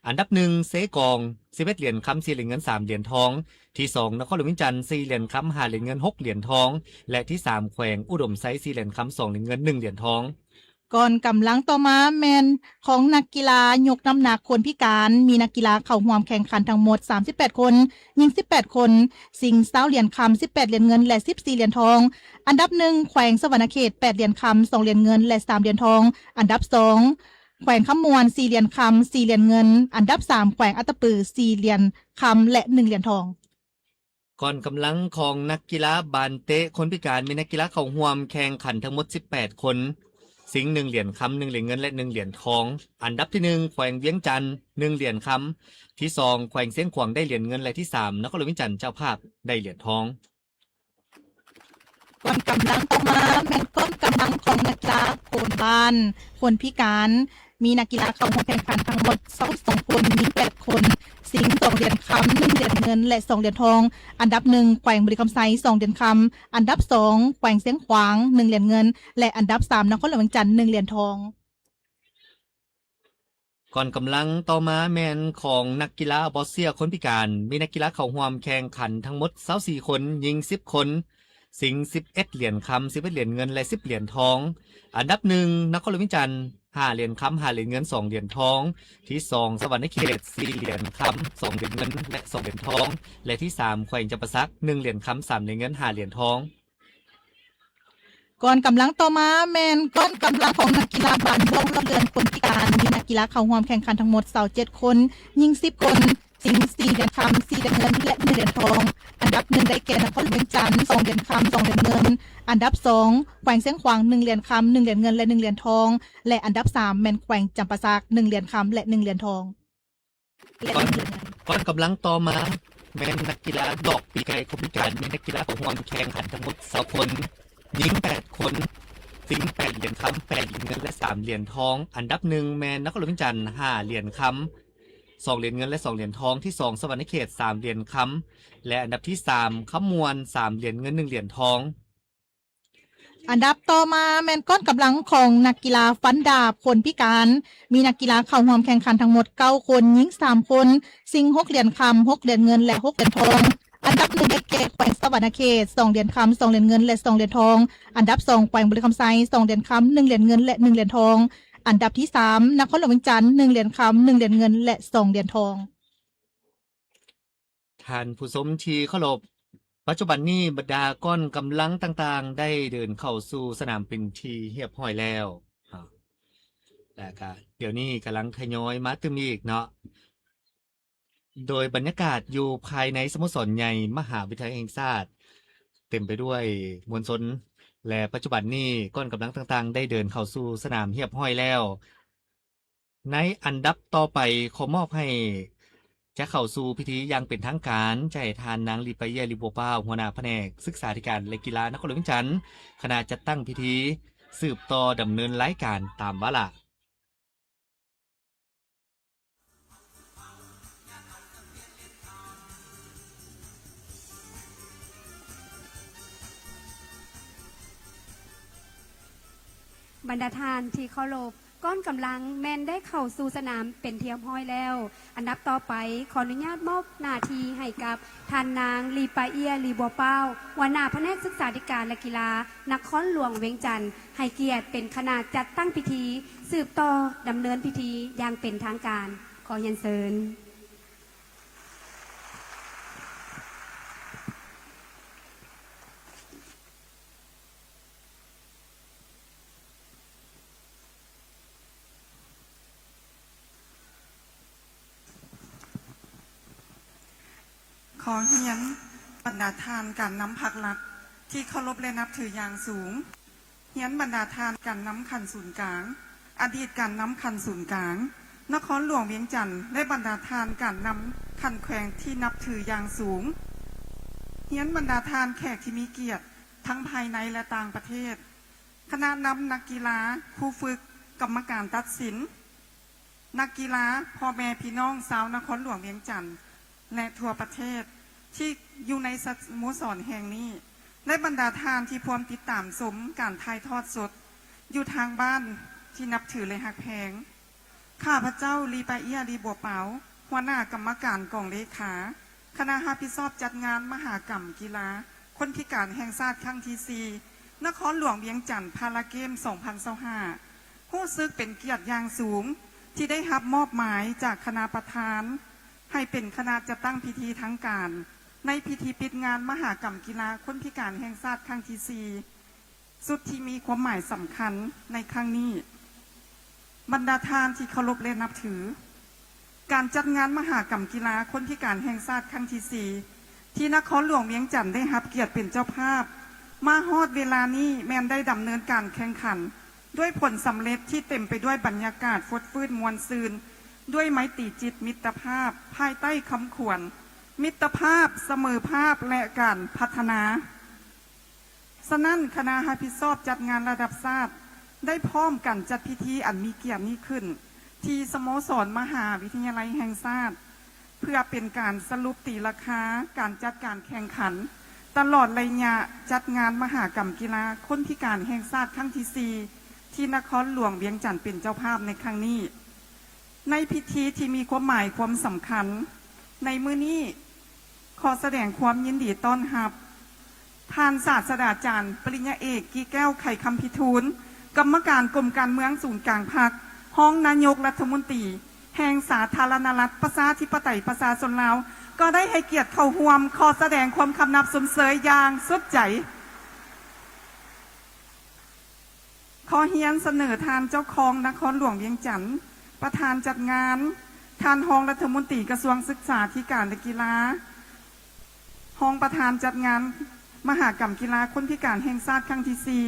ອັນດັບໜຶ່ງ ເຊກອງ ສິບເອັດຫຼຽນຄຳ, ສີ່ຫຼຽນເງິນ, ສາມຫຼຽນທອງ. ທີສອງ ນະຄອນຫຼວງວຽງຈັນ ສີ່ຫຼຽນຄຳ, ຫ້າຫຼຽນເງິນ, ຫົກຫຼຽນທອງ ແລະ ທີສາມ ແຂວງອຸດົມໄຊ ສີ່ຫຼຽນຄຳ, ສອງຫຼຽນເງິນ, ໜຶ່ງຫຼຽນທອງ. ກ່ອນກຳລັງຕໍ່ມາແມ່ນຂອງນັກກິລາຍົກນ້ຳໜັກຄົນພິການ, ມີນັກກິລາເຂົ້າຮ່ວມແຂ່ງຂັນທັງໝົດສາມສິບແປດຄົນ, ຍິງສິບແປດຄົນ, ຊິງຊາວຫຼຽນຄຳ, ສິບແປດຫຼຽນເງິນ ແລະ ສິບສີ່ຫຼຽນທອງ. ອັນດັບໜຶ່ງ ແຂວງສະຫວັນນະເຂດ ແປດຫຼຽນຄຳ, ສອງຫຼຽນເງິນ ແລະ ສາມຫຼຽນທອງ. ອັນດັບສອງ ແຂວງຄຳມ່ວນ ສີ່ຫຼຽນຄຳ, ສີ່ຫຼຽນເງິນ. ອັນດັບສາມ ແຂວງອັດຕະປື ສີ່ຫຼຽນຄຳ ແລະ ໜຶ່ງຫຼຽນທອງ. ກ່ອນກຳລັງຂອງນັກກິລາບານເຕະຄົນພິການ, ມີນັກກິລາເຂົ້າຮ່ວມແຂ່ງຂັນທັງໝົດສິບແປດຄົນ, ຊິງໜຶ່ງຫຼຽນຄຳ, ໜຶ່ງຫຼຽນເງິນ ແລະ ໜຶ່ງຫຼຽນທອງ. ອັນດັບທີໜຶ່ງ ແຂວງວຽງຈັນ ໜຶ່ງຫຼຽນຄຳ, ທີສອງ ແຂວງຊຽງຂວາງໄດ້ຫຼຽນເງິນ ແລະ ທີສາມ ນະຄອນຫຼວງວຽງຈັນເຈົ້າພາບໄດ້ຫຼຽນທອງ. ກ້ອນກຳລັງຕໍ່ມາແມ່ນກ້ອນກຳລັງຂອງນັກກິລາໂຄນບ້ານຄົນພິການ, ມີນັກກິລາເຂົ້າຮ່ວມແຂ່ງຂັນທັງໝົດຊາວສອງຄົນ, ຍິງແປດຄົນ, ຊິງສອງຫຼຽນຄຳ, ໜຶ່ງຫຼຽນເງິນ ແລະ ສອງຫຼຽນທອງ. ອັນດັບໜຶ່ງ ແຂວງບໍລິຄຳໄຊ ສອງຫຼຽນຄຳ, ອັນດັບສອງ ແຂວງຊຽງຂວາງ ໜຶ່ງຫຼຽນເງິນ ແລະ ອັນດັບສາມ ນະຄອນຫຼວງວຽງຈັນ ໜຶ່ງຫຼຽນທອງ. ກ່ອນກຳລັງຕໍ່ມາແມ່ນຂອງນັກກິລາບໍ່ເຊື່ອຄົນພິການ, ມີນັກກິລາເຂົ້າຮ່ວມແຂ່ງຂັນທັງໝົດຊາວສີ່ຄົນ, ຍິງສິບຄົນ, ສິງ ສິບເອັດຫຼຽນຄຳ, ສິບເອັດຫຼຽນເງິນ ແລະ ສິບຫຼຽນທອງ. ອັນດັບໜຶ່ງ ນະຄອນຫຼວງວຽງຈັນ ຫ້າຫຼຽນຄຳ, ຫ້າຫຼຽນເງິນ, ສອງຫຼຽນທອງ. ທີສອງ ສະຫວັນນະເຂດ ສີ່ຫຼຽນຄຳ, ສອງຫຼຽນເງິນ ແລະ ສອງຫຼຽນທອງ ແລະ ທີສາມ ແຂວງຈຳປາສັກ ໜຶ່ງຫຼຽນຄຳ, ສາມຫຼຽນເງິນ, ຫ້າຫຼຽນທອງ. ກ້ອນກຳລັງຕໍ່ມາແມ່ນກ້ອນກຳລັງຂອງນັກກິລາບານບອລເລາະເລື່ອນຄົນພິການ. ມີນັກກິລາເຂົ້າຮ່ວມແຂ່ງຂັນທັງໝົດຊາວເຈັດຄົນ, ຍິງສິບຄົນ, ຊິງສີ່ຫຼຽນຄຳ, ສີ່ຫຼຽນເງິນ ແລະ ໜຶ່ງຫຼຽນທອງ. ອັນດັບໜຶ່ງໄດ້ແກ່ນະຄອນຫຼວງວຽງຈັນ ສອງຫຼຽນຄຳ, ສອງຫຼຽນເງິນ. ອັນດັບສອງ ແຂວງຊຽງຂວາງ ໜຶ່ງຫຼຽນຄຳ, ໜຶ່ງຫຼຽນເງິນ ແລະ ໜຶ່ງຫຼຽນທອງ ແລະ ອັນດັບສາມແມ່ນແຂວງຈຳປາສັກ ໜຶ່ງຫຼຽນຄຳ ແລະ ໜຶ່ງຫຼຽນທອງ. ກ່ອນ ກ່ອນກຳລັງຕໍ່ມາແມ່ນນັກກິລາດອກປີກໄກ່ຄົນພິການ. ມີນັກກິລາເຂົ້າຮ່ວມແຂ່ງຂັນທັງໝົດຊາວຄົນ, ຍິງແປດຄົນ, ຊິງແປດຫຼຽນຄຳ, ແປດຫຼຽນເງິນ ແລະ ສາມຫຼຽນທອງ. ອັນດັບໜຶ່ງແມ່ນນະຄອນຫຼວງວຽງຈັນ ຫ້າຫຼຽນຄຳ, ສອງຫຼຽນເງິນ ແລະ ສອງຫຼຽນທອງ. ທີສອງ ສະຫວັນນະເຂດ ສາມຫຼຽນຄຳ ແລະ ອັນດັບທີສາມ ຄຳມ່ວນ ສາມຫຼຽນເງິນ ໜຶ່ງຫຼຽນທອງ. ອັນດັບຕໍ່ມາແມ່ນກ້ອນກຳລັງຂອງນັກກິລາຟັນດາບຄົນພິການ. ມີນັກກິລາເຂົ້າຮ່ວມແຂ່ງຂັນທັງໝົດເກົ້າຄົນ, ຍິງສາມຄົນ, ຊິງຫົກຫຼຽນຄຳ, ຫົກຫຼຽນເງິນ ແລະ ຫົກຫຼຽນທອງ. ອັນດັບໜຶ່ງໄດ້ແກ່ແຂວງສະຫວັນນະເຂດ ສອງຫຼຽນຄຳ, ສອງຫຼຽນເງິນ ແລະ ສອງຫຼຽນທອງ. ອັນດັບສອງ ແຂວງບໍລິຄຳໄຊ ສອງຫຼຽນຄຳ, ໜຶ່ງຫຼຽນເງິນ ແລະ ໜຶ່ງຫຼຽນທອງ. ອັນດັບທີສາມ ນະຄອນຫຼວງວຽງຈັນ ໜຶ່ງຫຼຽນຄຳ, ໜຶ່ງຫຼຽນເງິນ ແລະ ສອງຫຼຽນທອງ. ທ່ານຜູ້ຊົມທີ່ເຄົາລົບ, ປັດຈຸບັນນີ້ບັນດາກ້ອນກຳລັງຕ່າງໆ ໄດ້ເດີນເຂົ້າສູ່ສະໜາມເປັນທີ່ຮຽບຮ້ອຍແລ້ວ ແລ້ວກະດຽວນີ້ກຳລັງທະຍອຍມາຕື່ມອີກເນາະ. ໂດຍບັນຍາກາດຢູ່ພາຍໃນສະໂມສອນໃຫຍ່ມະຫາວິທະຍາໄລແຫ່ງຊາດ ເຕັມໄປດ້ວຍມວນຊົນ ແລະ ປັດຈຸບັນນີ້ກ້ອນກຳລັງຕ່າງໆ ໄດ້ເດີນເຂົ້າສູ່ສະໜາມຮຽບຮ້ອຍແລ້ວ. ໃນອັນດັບຕໍ່ໄປ ຂໍມອບໃຫ້ຈະເຂົ້າສູ່ພິທີຢ່າງເປັນທາງການ, ຈະໃຫ້ທ່ານນາງ ລີປາເອຍ ລີບົວປາວ ຫົວໜ້າພະແນກສຶກສາທິການ ແລະ ກິລານະຄອນຫຼວງວຽງຈັນ, ຄະນະຈັດຕັ້ງພິທີ ສືບຕໍ່ດຳເນີນລາຍການຕາມວາລະ. ບັນດາທ່ານທີ່ເຄົາລົບ, ກ້ອນກຳລັງແມ່ນໄດ້ເຂົ້າສູ່ສະໜາມເປັນທີ່ຮຽບຮ້ອຍແລ້ວ. ອັນດັບຕໍ່ໄປ ຂໍອະນຸຍາດມອບໜ້າທີ່ໃຫ້ກັບທ່ານນາງ ລີປາເອຍ ລີບົວປາວ ຫົວໜ້າພະແນກສຶກສາທິການ ແລະ ກິລາ ນະຄອນຫຼວງວຽງຈັນ ໃຫ້ກຽດເປັນຄະນະຈັດຕັ້ງພິທີ ສືບຕໍ່ດຳເນີນພິທີຢ່າງເປັນທາງການ. ຂໍຮຽນເຊີນ. ຂໍຮຽນບັນດາທ່ານການນຳພັກລັດທີ່ເຄົາລົບ ແລະ ນັບຖືຢ່າງສູງ, ຮຽນບັນດາທ່ານການນຳຂັ້ນສູນກາງ, ອະດີດການນຳຂັ້ນສູນກາງນະຄອນຫຼວງວຽງຈັນ ແລະ ບັນດາທ່ານການນຳຂັ້ນແຂວງທີ່ນັບຖືຢ່າງສູງ, ຮຽນບັນດາທ່ານແຂກທີ່ມີກຽດທັງພາຍໃນ ແລະ ຕ່າງປະເທດ, ຄະນະນຳນັກກິລາ, ຄູຝຶກ, ກຳມະການຕັດສິນ, ນັກກິລາ, ພໍ່ແມ່ພີ່ນ້ອງຊາວນະຄອນຫຼວງວຽງຈັນ ແລະ ທົ່ວປະເທດທີ່ຢູ່ໃນສະໂມສອນແຫ່ງນີ້ ແລະ ບັນດາທ່ານທີ່ພວມຕິດຕາມຊົມການຖ່າຍທອດສົດຢູ່ທາງບ້ານທີ່ນັບຖື ແລະ ຮັກແພງ. ຂ້າພະເຈົ້າ ລີປາເອຍ ລີບົວປາວ, ຫົວໜ້າກຳມະການກອງເລຂາ ຄະນະຮັບຜິດຊອບຈັດງານມະຫະກຳກິລາຄົນພິການແຫ່ງຊາດຄັ້ງທີສີ່ ນະຄອນຫຼວງວຽງຈັນ ພາລາເກມ ສອງພັນຊາວຫ້າ ຮູ້ສຶກເປັນກຽດຢ່າງສູງທີ່ໄດ້ຮັບມອບໝາຍຈາກຄະນະປະທານ ໃຫ້ເປັນຄະນະຈັດຕັ້ງພິທີທາງການ ໃນພິທີປິດງານມະຫະກຳກິລາຄົນພິການແຫ່ງຊາດຄັ້ງທີສີ່ ສຸດທີ່ມີຄວາມໝາຍສຳຄັນໃນຄັ້ງນີ້. ບັນດາທ່ານທີ່ເຄົາລົບ ແລະ ນັບຖື, ການຈັດງານມະຫະກຳກິລາຄົນພິການແຫ່ງຊາດຄັ້ງທີສີ່ ທີ່ນະຄອນຫຼວງວຽງຈັນໄດ້ຮັບກຽດເປັນເຈົ້າພາບ ມາຮອດເວລານີ້ແມ່ນໄດ້ດຳເນີນການແຂ່ງຂັນດ້ວຍຜົນສຳເລັດທີ່ເຕັມໄປດ້ວຍບັນຍາກາດຟົດຟື້ນມ່ວນຊື່ນ ດ້ວຍໄມຕີຈິດມິດຕະພາບ ພາຍໃຕ້ຄຳຂວັນ ມິດຕະພາບ, ສະເໝີພາບ ແລະ ການພັດທະນາ. ສະນັ້ນ, ຄະນະຮັບຜິດຊອບຈັດງານລະດັບຊາດ ໄດ້ພ້ອມກັນຈັດພິທີອັນມີກຽດນີ້ຂຶ້ນ ທີ່ສະໂມສອນມະຫາວິທະຍາໄລແຫ່ງຊາດ ເພື່ອເປັນການສະຫຼຸບຕີລາຄາການຈັດການແຂ່ງຂັນ ຕະຫຼອດໄລຍະຈັດງານມະຫະກຳກິລາຄົນພິການແຫ່ງຊາດຄັ້ງທີສີ່ ທີ່ນະຄອນຫຼວງວຽງຈັນເປັນເຈົ້າພາບໃນຄັ້ງນີ້. ໃນພິທີທີ່ມີຄວາມໝາຍຄວາມສຳຄັນໃນມື້ນີ້, ຂໍສະແດງຄວາມຍິນດີຕ້ອນຮັບ ທ່ານສາດສະດາຈານ ປະລິນຍາເອກ ກີແກ້ວ ໄຂຄຳພິທູນ, ກຳມະການກົມການເມືອງສູນກາງພັກ, ຮອງນາຍົກລັດຖະມົນຕີແຫ່ງສາທາລະນະລັດ ປະຊາທິປະໄຕ ປະຊາຊົນລາວ ກໍໄດ້ໃຫ້ກຽດເຂົ້າຮ່ວມ. ຂໍສະແດງຄວາມຄຳນັບຊົມເຊີຍຢ່າງສຸດໃຈ. ຂໍຮຽນສະເໜີທ່ານເຈົ້າຄອງນະຄອນຫຼວງວຽງຈັນ, ປະທານຈັດງານ, ທ່ານຮອງລັດຖະມົນຕີກະຊວງສຶກສາທິການ ແລະ ກິລາ, ຮອງປະທານຈັດງານມະຫະກຳກິລາຄົນພິການແຫ່ງຊາດຄັ້ງທີສີ່,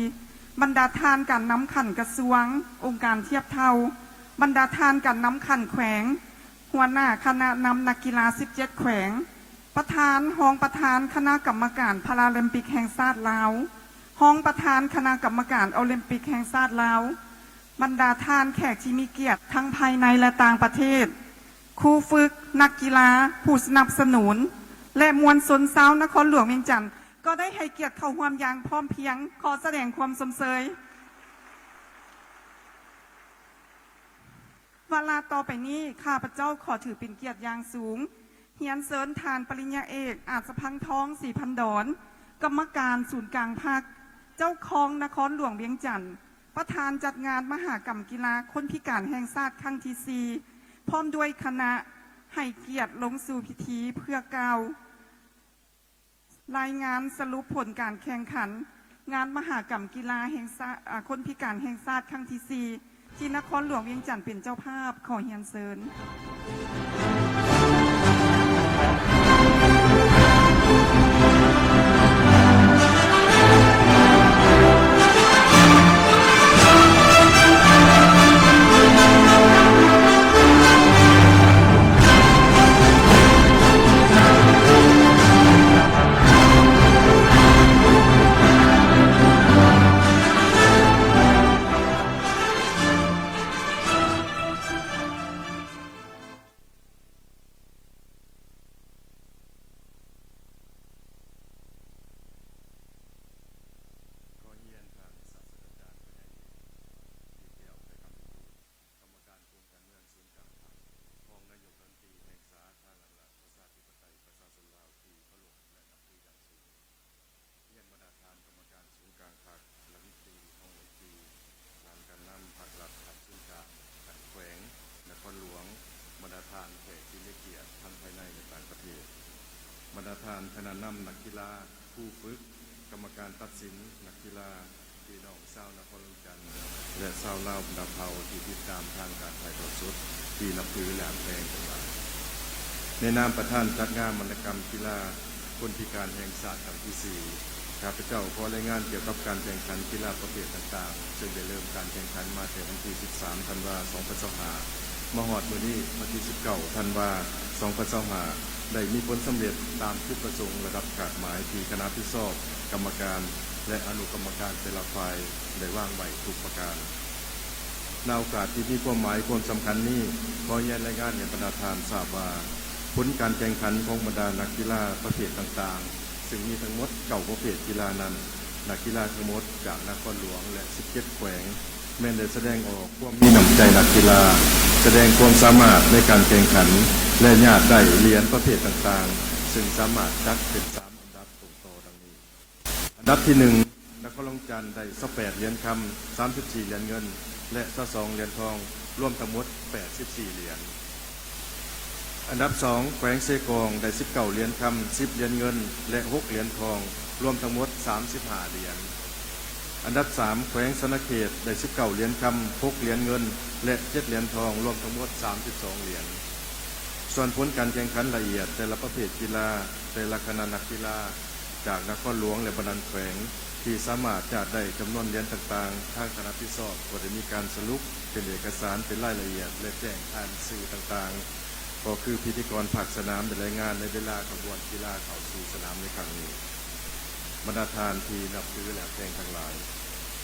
ບັນດາທ່ານການນຳຂັ້ນກະຊວງ, ອົງການທຽບເທົ່າ, ບັນດາທ່ານການນຳຂັ້ນແຂວງ, ຫົວໜ້າຄະນະນຳນັກກິລາສິບເຈັດແຂວງ, ປະທານ, ຮອງປະທານຄະນະກຳມະການພາລາລິມປິກແຫ່ງຊາດລາວ, ຮອງປະທານຄະນະກຳມະການໂອລິມປິກແຫ່ງຊາດລາວ, ບັນດາທ່ານແຂກທີ່ມີກຽດທັງພາຍໃນ ແລະ ຕ່າງປະເທດ, ຄູຝຶກ, ນັກກິລາ, ຜູ້ສະໜັບສະໜູນ ແລະ ມວນຊົນຊາວນະຄອນຫຼວງວຽງຈັນ ກໍໄດ້ໃຫ້ກຽດເຂົ້າຮ່ວມຢ່າງພ້ອມພຽງ. ຂໍສະແດງຄວາມຊົມເຊີຍ. ວາລະຕໍ່ໄປນີ້ ຂ້າພະເຈົ້າຂໍຖືເປັນກຽດຢ່າງສູງ ຮຽນເຊີນທ່ານປະລິນຍາເອກ ອາດສະພັງທອງ ສີພັນດອນ, ກຳມະການສູນກາງພັກ, ເຈົ້າຄອງນະຄອນຫຼວງວຽງຈັນ, ປະທານຈັດງານມະຫະກຳກິລາຄົນພິການແຫ່ງຊາດຄັ້ງທີສີ່ ພ້ອມດ້ວຍຄະນະ ໃຫ້ກຽດລົງສູ່ພິທີເພື່ອກ່າວ ລາຍງານສະຫຼຸບຜົນການແຂ່ງຂັນງານມະຫະກຳກິລາແຫ່ງຊາ ອາ ຄົນພິການແຫ່ງຊາດຄັ້ງທີສີ່ ທີ່ນະຄອນຫຼວງວຽງຈັນເປັນເຈົ້າພາບ. ຂໍຮຽນເຊີນ. ຂໍຮຽນທ່ານສາດສະດາຈານ ປະຫຍັນ ທີ່ແກ້ວ ໄຂຄຳພິທູນ, ກຳມະການກົມການເມືອງສູນກາງພັກ, ຮອງນາຍົກລັດຖະມົນຕີແຫ່ງສາທາລະນະລັດ ປະຊາທິປະໄຕ ປະຊາຊົນລາວ ທີ່ເຄົາລົບ ແລະ ນັບຖືຢ່າງສູງ. ຮຽນບັນດາທ່ານກຳມະການສູນກາງພັກ, ລັດຖະມົນຕີ, ຮອງລັດຖະມົນຕີ, ທ່ານການນຳພັກລັດຂັ້ນສູນກາງ, ຂັ້ນແຂວງ, ນະຄອນຫຼວງ, ບັນດາທ່ານແຂກທີ່ມີກຽດທັງພາຍໃນ ແລະ ຕ່າງປະເທດ, ບັນດາທ່ານຄະນະນຳນັກກິລາ, ຄູຝຶກ, ກຳມະການຕັດສິນ, ນັກກິລາ, ພີ່ນ້ອງຊາວນະຄອນຫຼວງວຽງຈັນ ແລະ ຊາວລາວບັນດາເຜົ່າທີ່ຕິດຕາມທາງການຖ່າຍທອດສົດທີ່ນັບຖື ແລະ ຮັກແພງທັງຫຼາຍ. ໃນນາມປະທານຈັດງານມະຫະກຳກິລາຄົນພິການແຫ່ງຊາດຄັ້ງທີສີ່ ຂ້າພະເຈົ້າຂໍລາຍງານກ່ຽວກັບການແຂ່ງຂັນກິລາປະເພດຕ່າງໆ ເຊິ່ງໄດ້ເລີ່ມການແຂ່ງຂັນມາແຕ່ວັນທີສິບສາມ ທັນວາ ສອງພັນຊາວຫ້າ ມາຮອດມື້ນີ້ ວັນທີສິບເກົ້າ ທັນວາ ສອງພັນຊາວຫ້າ ໄດ້ມີຜົນສຳເລັດຕາມຈຸດປະສົງລະດັບຄາດໝາຍທີ່ຄະນະຜິດຊອບ, ກຳມະການ ແລະ ອະນຸກຳມະການແຕ່ລະຝ່າຍໄດ້ວາງໄວ້ທຸກປະການ. ໃນໂອກາດທີ່ມີຄວາມໝາຍຄວາມສຳຄັນນີ້, ຂໍຮຽນລາຍງານໃຫ້ບັນດາທ່ານຊາບວ່າ, ຜົນການແຂ່ງຂັນຂອງບັນດານັກກິລາປະເພດຕ່າງໆ, ເຊິ່ງມີທັງໝົດເກົ້າປະເພດກິລານັ້ນ, ນັກກິລາທັງໝົດຈາກນະຄອນຫຼວງ ແລະ ສິບເຈັດແຂວງ ແມ່ນໄດ້ສະແດງອອກຄວາມມີນ້ຳໃຈນັກກິລາ, ສະແດງຄວາມສາມາດໃນການແຂ່ງຂັນ ແລະ ຍາດໄດ້ຫຼຽນປະເພດຕ່າງໆ, ເຊິ່ງສາມາດຈັດເປັນສາມອັນດັບຕົງຕໍ່ດັ່ງນີ້. ອັນດັບທີໜຶ່ງ ນະຄອນຫຼວງວຽງຈັນ ໄດ້ຊາວແປດຫຼຽນຄຳ, ສາມສິບສີ່ຫຼຽນເງິນ ແລະ ຊາວສອງຫຼຽນທອງ, ລວມທັງໝົດແປດສິບສີ່ຫຼຽນ. ອັນດັບສອງ ແຂວງເຊກອງ ໄດ້ສິບເກົ້າຫຼຽນຄຳ, ສິບຫຼຽນເງິນ ແລະ ຫົກຫຼຽນທອງ, ລວມທັງໝົດສາມສິບຫ້າຫຼຽນ. ອັນດັບສາມ ແຂວງສະຫວັນນະເຂດ ໄດ້ສິບເກົ້າຫຼຽນຄຳ, ຫົກຫຼຽນເງິນ ແລະ ເຈັດຫຼຽນທອງ, ລວມທັງໝົດສາມສິບສອງຫຼຽນ. ສ່ວນຜົນການແຂ່ງຂັນລະອຽດແຕ່ລະປະເພດກິລາ, ແຕ່ລະຄະນະນັກກິລາ ຈາກນະຄອນຫຼວງ ແລະ ບັນດາແຂວງ ທີ່ສາມາດຈາດໄດ້ຈຳນວນຫຼຽນຕ່າງໆ, ທາງຄະນະຜິດຊອບກໍໄດ້ມີການສະຫຼຸບເປັນເອກະສານເປັນລາຍລະອຽດ ແລະ ແຈ້ງຜ່ານສື່ຕ່າງໆ, ກໍຄືພິທີກອນພາກສະໜາມໄດ້ລາຍງານໃນເວລາຂະບວນກິລາເຂົ້າສູ່ສະໜາມໃນຄັ້ງນີ້. ບັນດາທ່ານທີ່ນັບຖື ແລະ ຮັກແພງທັງຫຼາຍ,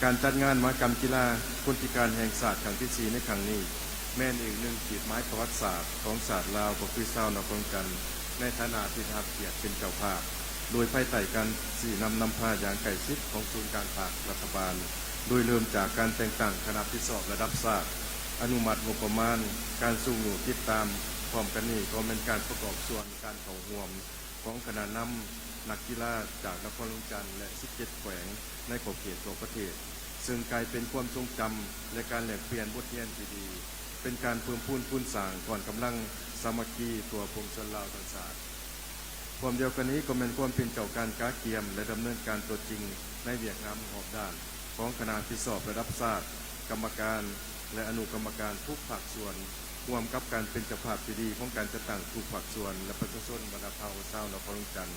ການຈັດງານມະຫະກຳກິລາຄົນພິການແຫ່ງຊາດຄັ້ງທີສີ່ໃນຄັ້ງນີ້ ແມ່ນອີກໜຶ່ງຂີດໝາຍປະຫວັດສາດຂອງຊາດລາວ ກໍຄືຊາວນະຄອນຫຼວງວຽງຈັນ ໃນຖານະທີ່ໄດ້ຮັບກຽດເປັນເຈົ້າພາບ, ໂດຍພາຍໃຕ້ການຊີ້ນຳນຳພາຢ່າງໃກ້ຊິດຂອງສູນກາງພັກ, ລັດຖະບານ, ໂດຍເລີ່ມຈາກການແຕ່ງຕັ້ງຄະນະຜິດຊອບລະດັບຊາດ, ອະນຸມັດງົບປະມານ, ການຊຸກຍູ້ຕິດຕາມ, ພ້ອມກັນນີ້ກໍແມ່ນການປະກອບສ່ວນການເຂົ້າຮ່ວມຂອງຄະນະນຳ ນັກກິລາຈາກນະຄອນຫຼວງວຽງຈັນ ແລະ ສິບເຈັດແຂວງໃນຂອບເຂດທົ່ວປະເທດ, ເຊິ່ງກາຍເປັນຄວາມຊົງຈຳ ແລະ ການແລກປ່ຽນບົດຮຽນທີ່ດີ, ເປັນການເພີ່ມພູນຄູນສ້າງກ້ອນກຳລັງສາມັກຄີທົ່ວປວງຊົນລາວທັງຊາດ. ພ້ອມດຽວກັນນີ້ກໍແມ່ນຄວາມເປັນເຈົ້າການກະກຽມ ແລະ ດຳເນີນການຕົວຈິງໃນວຽກງານຮອບດ້ານຂອງຄະນະຮັບຜິດຊອບລະດັບຊາດ, ກຳມະການ ແລະ ອະນຸກຳມະການທຸກພາກສ່ວນ, ຮ່ວມກັບການເປັນເຈົ້າພາບທີ່ດີຂອງການຈັດຕັ້ງທຸກພາກສ່ວນ ແລະ ປະຊາຊົນບັນດາເຜົ່າຊາວນະຄອນຫຼວງຈັນ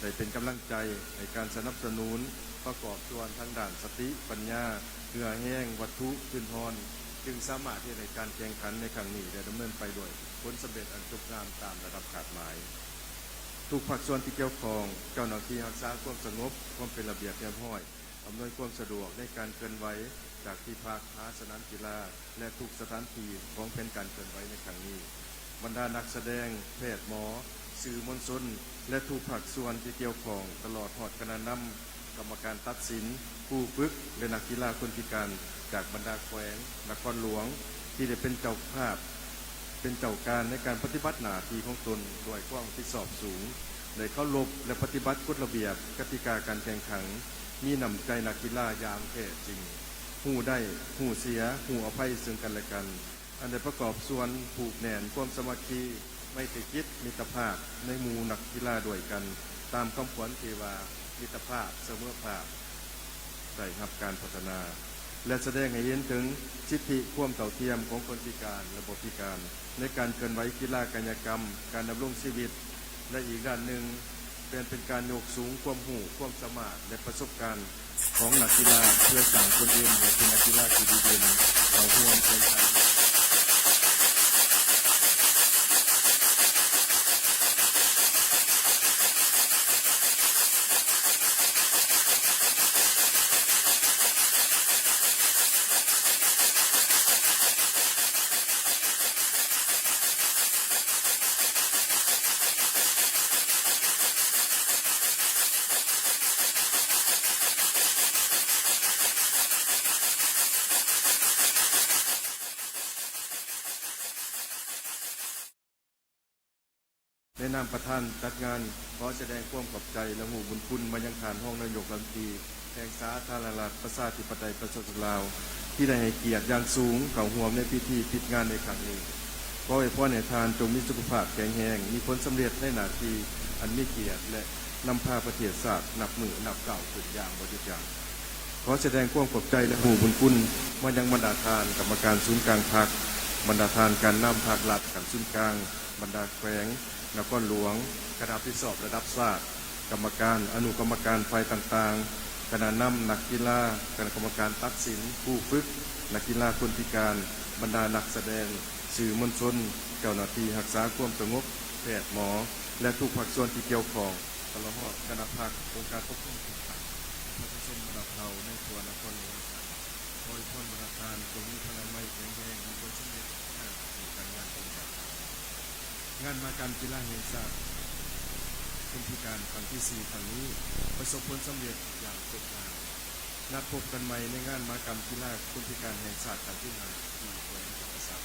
ໄດ້ເປັນກຳລັງໃຈໃຫ້ການສະໜັບສະໜູນປະກອບສ່ວນທາງດ້ານສະຕິປັນຍາ, ເຫື່ອແຮງ, ວັດຖຸ, ທຶນຮອນ, ຈຶ່ງສາມາດເຮັດໃຫ້ການແຂ່ງຂັນໃນຄັ້ງນີ້ໄດ້ດຳເນີນໄປດ້ວຍຜົນສຳເລັດອັນຈົບງາມຕາມລະດັບຄາດໝາຍ. ທຸກພາກສ່ວນທີ່ກ່ຽວຂ້ອງ, ເຈົ້າໜ້າທີ່ຮັກສາຄວາມສະຫງົບ, ຄວາມເປັນລະບຽບຮຽບຮ້ອຍ, ອຳນວຍຄວາມສະດວກໃນການເຄື່ອນໄຫວຈາກທີ່ພັກຫາສະໜາມກິລາ ແລະ ທຸກສະຖານທີ່ຂອງແຜນການເຄື່ອນໄຫວໃນຄັ້ງນີ້, ບັນດານັກສະແດງ, ແພດ, ໝໍ, ສື່ມວນຊົນ ແລະ ທຸກພາກສ່ວນທີ່ກ່ຽວຂ້ອງ, ຕະຫຼອດຮອດຄະນະນຳ, ກຳມະການຕັດສິນ, ຄູຝຶກ ແລະ ນັກກິລາຄົນພິການຈາກບັນດາແຂວງ, ນະຄອນຫຼວງ ທີ່ໄດ້ເປັນເຈົ້າພາບ ເປັນເຈົ້າການໃນການປະຕິບັດໜ້າທີ່ຂອງຕົນດ້ວຍຄວາມຮັບຜິດຊອບສູງ, ໄດ້ເຄົາລົບ ແລະ ປະຕິບັດກົດລະບຽບ, ກະຕິກາການແຂ່ງຂັນ, ມີນ້ຳໃຈນັກກິລາຢ່າງແທ້ຈິງ, ຮູ້ໄດ້, ຮູ້ເສຍ, ຮູ້ອະໄພເຊິ່ງກັນແລະກັນ, ອັນໄດ້ປະກອບສ່ວນຜູກແໜ້ນຄວາມສາມັກຄີ, ໄມຕີຈິດ, ມິດຕະພາບໃນໝູ່ນັກກິລາດ້ວຍກັນ, ຕາມຄຳຂວັນທີ່ວ່າ ມິດຕະພາບສະເໝີພາບ ໄດ້ຮັບການພັດທະນາ ແລະ ສະແດງໃຫ້ເຫັນເຖິງສິດທິຄວາມເທົ່າທຽມຂອງຄົນພິການ ແລະ ບໍ່ພິການ ໃນການເຄື່ອນໄຫວກິລາກາຍະກຳ, ການດຳລົງຊີວິດ ແລະ ອີກດ້ານໜຶ່ງ ແມ່ນເປັນການຍົກສູງຄວາມຮູ້, ຄວາມສາມາດ ແລະ ປະສົບການຂອງນັກກິລາ ເພື່ອສ້າງຕົນເອງໃຫ້ເປັນນັກກິລາທີ່ດີເດັ່ນ ເຂົ້າຮ່ວມແຂ່ງຂັນ. ໃນນາມປະທານຈັດງານ, ຂໍສະແດງຄວາມຂອບໃຈ ແລະ ຮູ້ບຸນຄຸນມາຍັງທ່ານຮອງນາຍົກລັດຖະມົນຕີແຫ່ງສາທາລະນະລັດ ປະຊາທິປະໄຕ ປະຊາຊົນລາວ ທີ່ໄດ້ໃຫ້ກຽດຢ່າງສູງເຂົ້າຮ່ວມໃນພິທີປິດງານໃນຄັ້ງນີ້. ຂໍອວຍພອນໃຫ້ທ່ານຈົ່ງມີສຸຂະພາບແຂງແຮງ, ມີຜົນສຳເລັດໃນໜ້າທີ່ອັນມີກຽດ ແລະ ນຳພາປະເທດຊາດນັບມື້ນັບກ້າວຂຶ້ນຢ່າງບໍ່ຢຸດຢັ້ງ. ຂໍສະແດງຄວາມຂອບໃຈ ແລະ ຮູ້ບຸນຄຸນມາຍັງບັນດາທ່ານກຳມະການສູນກາງພັກ, ບັນດາທ່ານການນຳພັກລັດຂັ້ນສູນກາງ, ບັນດາແຂວງ, ນະຄອນຫຼວງ, ຄະນະຮັບຜິດຊອບລະດັບຊາດ, ກຳມະການ, ອະນຸກຳມະການຝ່າຍຕ່າງໆ, ຄະນະນຳນັກກິລາ, ຄະນະກຳມະການຕັດສິນ, ຄູຝຶກ, ນັກກິລາຄົນພິການ, ບັນດານັກສະແດງ, ສື່ມວນຊົນ, ເຈົ້າໜ້າທີ່ຮັກສາຄວາມສະຫງົບ, ແພດ, ໝໍ ແລະ ທຸກພາກສ່ວນທີ່ກ່ຽວຂ້ອງ, ຕະຫຼອດຮອດຄະນະພັກ, ອົງການປົກຄອງທ້ອງຖິ່ນ, ປະຊາຊົນບັນດາເຜົ່າໃນທົ່ວນະຄອນຫຼວງວຽງຈັນ. ຂໍອວຍພອນບັນດາທ່ານຈົ່ງມີພະລານາໄມແຂງແຮງ, ມີຜົນສຳເລັດໃນໜ້າທີ່ການງານຂອງພວກເຮົາ. ງານມະຫະກຳກິລາແຫ່ງຊາດຄົນພິການຄັ້ງທີສີ່ຄັ້ງນີ້ ປະສົບຜົນສຳເລັດຢ່າງສົດງາມ. ນັດພົບກັນໃໝ່ໃນງານມະຫະກຳກິລາຄົນພິການແຫ່ງຊາດຄັ້ງທີຫ້າ ທີ່ແຂວງຈຳປາສັກ.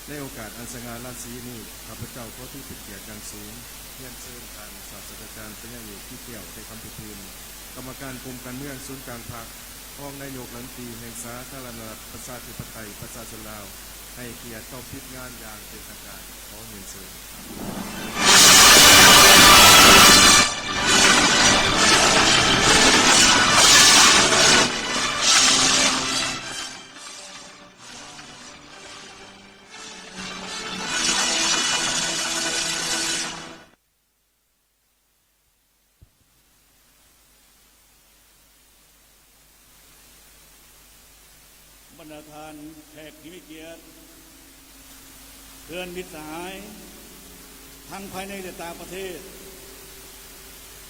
ໃນໂອກາດອັນສະຫງ່າລາສີນີ້, ຂ້າພະເຈົ້າຂໍຖືເປັນກຽດຢ່າງສູງ ຮຽນເຊີນທ່ານສາດສະດາຈານ ປັນຍາເອກ ກິດແກ້ວ ໄຊຄຳພິທູນ, ກຳມະການກົມການເມືອງສູນກາງພັກ, ຮອງນາຍົກລັດຖະມົນຕີແຫ່ງສາທາລະນະລັດ ປະຊາທິປະໄຕ ປະຊາຊົນລາວ, ໃຫ້ກຽດເຂົ້າປິດງານຢ່າງເປັນທາງການ. ຂໍຮຽນເຊີນ. ບັນດາທ່ານແຂກທີ່ມີກຽດ, ເພື່ອນມິດສະຫາຍ ທັງພາຍໃນ ແລະ ຕ່າງປະເທດ,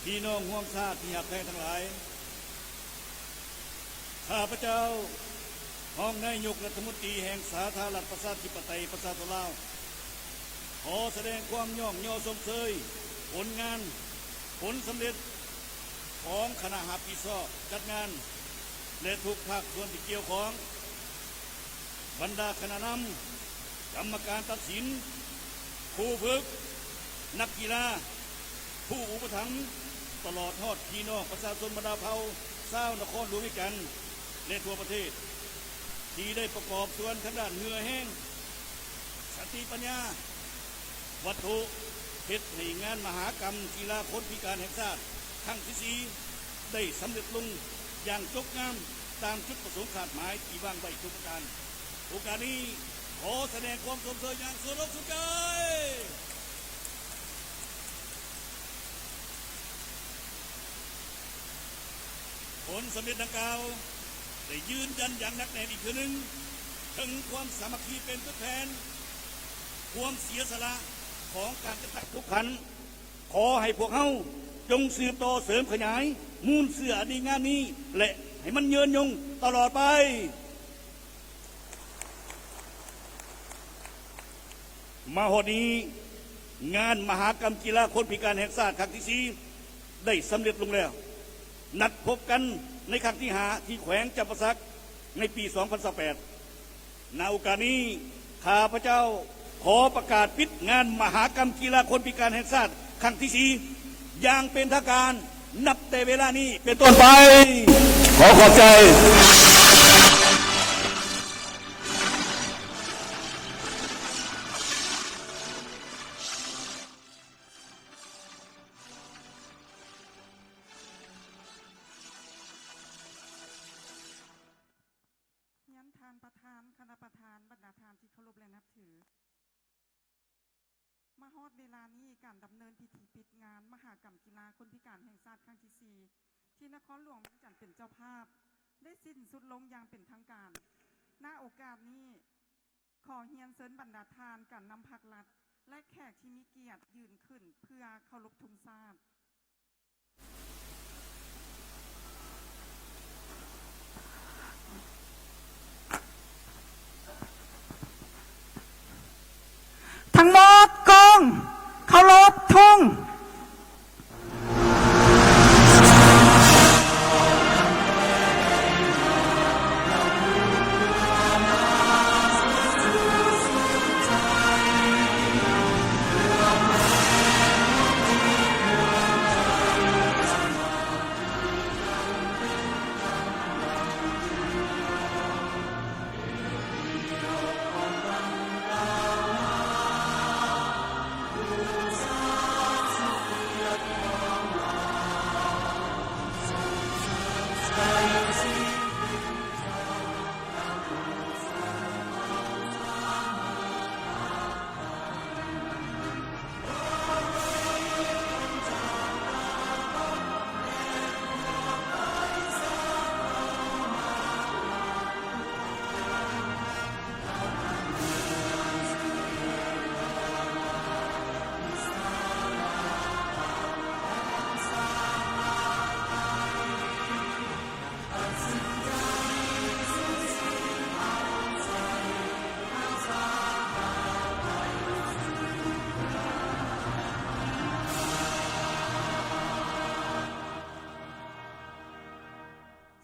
ພີ່ນ້ອງຮ່ວມຊາດທີ່ຮັກແພງທັງຫຼາຍ, ຂ້າພະເຈົ້າ ຮອງນາຍົກລັດຖະມົນຕີແຫ່ງສາທາລະນະລັດ ປະຊາທິປະໄຕ ປະຊາຊົນລາວ ຂໍສະແດງຄວາມຍ້ອງຍໍຊົມເຊີຍຜົນງານ, ຜົນສຳເລັດຂອງຄະນະຮັບຜິດຊອບຈັດງານ ແລະ ທຸກພາກສ່ວນທີ່ກ່ຽວຂ້ອງ, ບັນດາຄະນະນຳ, ກຳມະການຕັດສິນ, ຄູຝຶກ, ນັກກິລາ, ຜູ້ອຸປະຖຳ, ຕະຫຼອດຮອດພີ່ນ້ອງປະຊາຊົນບັນດາເຜົ່າຊາວນະຄອນຫຼວງວຽງຈັນ ແລະ ທົ່ວປະເທດ ທີ່ໄດ້ປະກອບສ່ວນທາງດ້ານເຫື່ອແຮງ, ສະຕິປັນຍາ, ວັດຖຸ ເຮັດໃຫ້ງານມະຫາກຳກິລາຄົນພິການແຫ່ງຊາດຄັ້ງທີສີ່ ໄດ້ສຳເລັດລົງຢ່າງຈົບງາມຕາມຈຸດປະສົງຄາດໝາຍທີ່ວາງໄວ້ທຸກປະການ. ໂອກາດນີ້ ຂໍສະແດງຄວາມຊົມເຊີຍຢ່າງສຸດອົກສຸດໃຈ. ຜົນສຳເລັດດັ່ງກ່າວໄດ້ຢືນຢັນຢ່າງໜັກແໜ້ນອີກເທື່ອໜຶ່ງ ເຖິງຄວາມສາມັກຄີເປັນປຶກແຜ່ນ, ຄວາມເສຍສະຫຼະຂອງການຈັດຕັ້ງທຸກຂັ້ນ. ຂໍໃຫ້ພວກເຮົາຈົ່ງສືບຕໍ່ເສີມຂະຫຍາຍມູນເຊື້ອອັນດີງາມນີ້ ແລະ ໃຫ້ມັນຍືນຍົງຕະຫຼອດໄປ. ມາຮອດນີ້ ງານມະຫາກຳກິລາຄົນພິການແຫ່ງຊາດຄັ້ງທີສີ່ ໄດ້ສຳເລັດລົງແລ້ວ. ນັດພົບກັນໃນຄັ້ງທີຫ້າ ທີ່ແຂວງຈຳປາສັກ ໃນປີສອງພັນຊາວແປດ. ນະໂອກາດນີ້ ຂ້າພະເຈົ້າຂໍປະກາດປິດງານມະຫາກຳກິລາຄົນພິການແຫ່ງຊາດຄັ້ງທີສີ່ ຢ່າງເປັນທາງການ ນັບແຕ່ເວລານີ້ເປັນຕົ້ນໄປ. ຂໍຂອບໃຈ. ຮຽນທ່ານປະທານ, ຄະນະປະທານ, ບັນດາທ່ານທີ່ເຄົາລົບ ແລະ ນັບຖື. ມາຮອດເວລານີ້ ການດຳເນີນພິທີປິດງານມະຫາກຳກິລາຄົນພິການແຫ່ງຊາດຄັ້ງທີສີ່ ທີ່ນະຄອນຫຼວງວຽງຈັນເປັນເຈົ້າພາບ ໄດ້ສິ້ນສຸດລົງຢ່າງເປັນທາງການ. ນະໂອກາດນີ້ ຂໍຮຽນເຊີນບັນດາທ່ານການນຳພັກລັດ ແລະ ແຂກທີ່ມີກຽດຢືນຂຶ້ນເພື່ອເຄົາລົບທຸງຊາດ. ທັງໝົດກ້ອງ ເຄົາລົບທຸງ.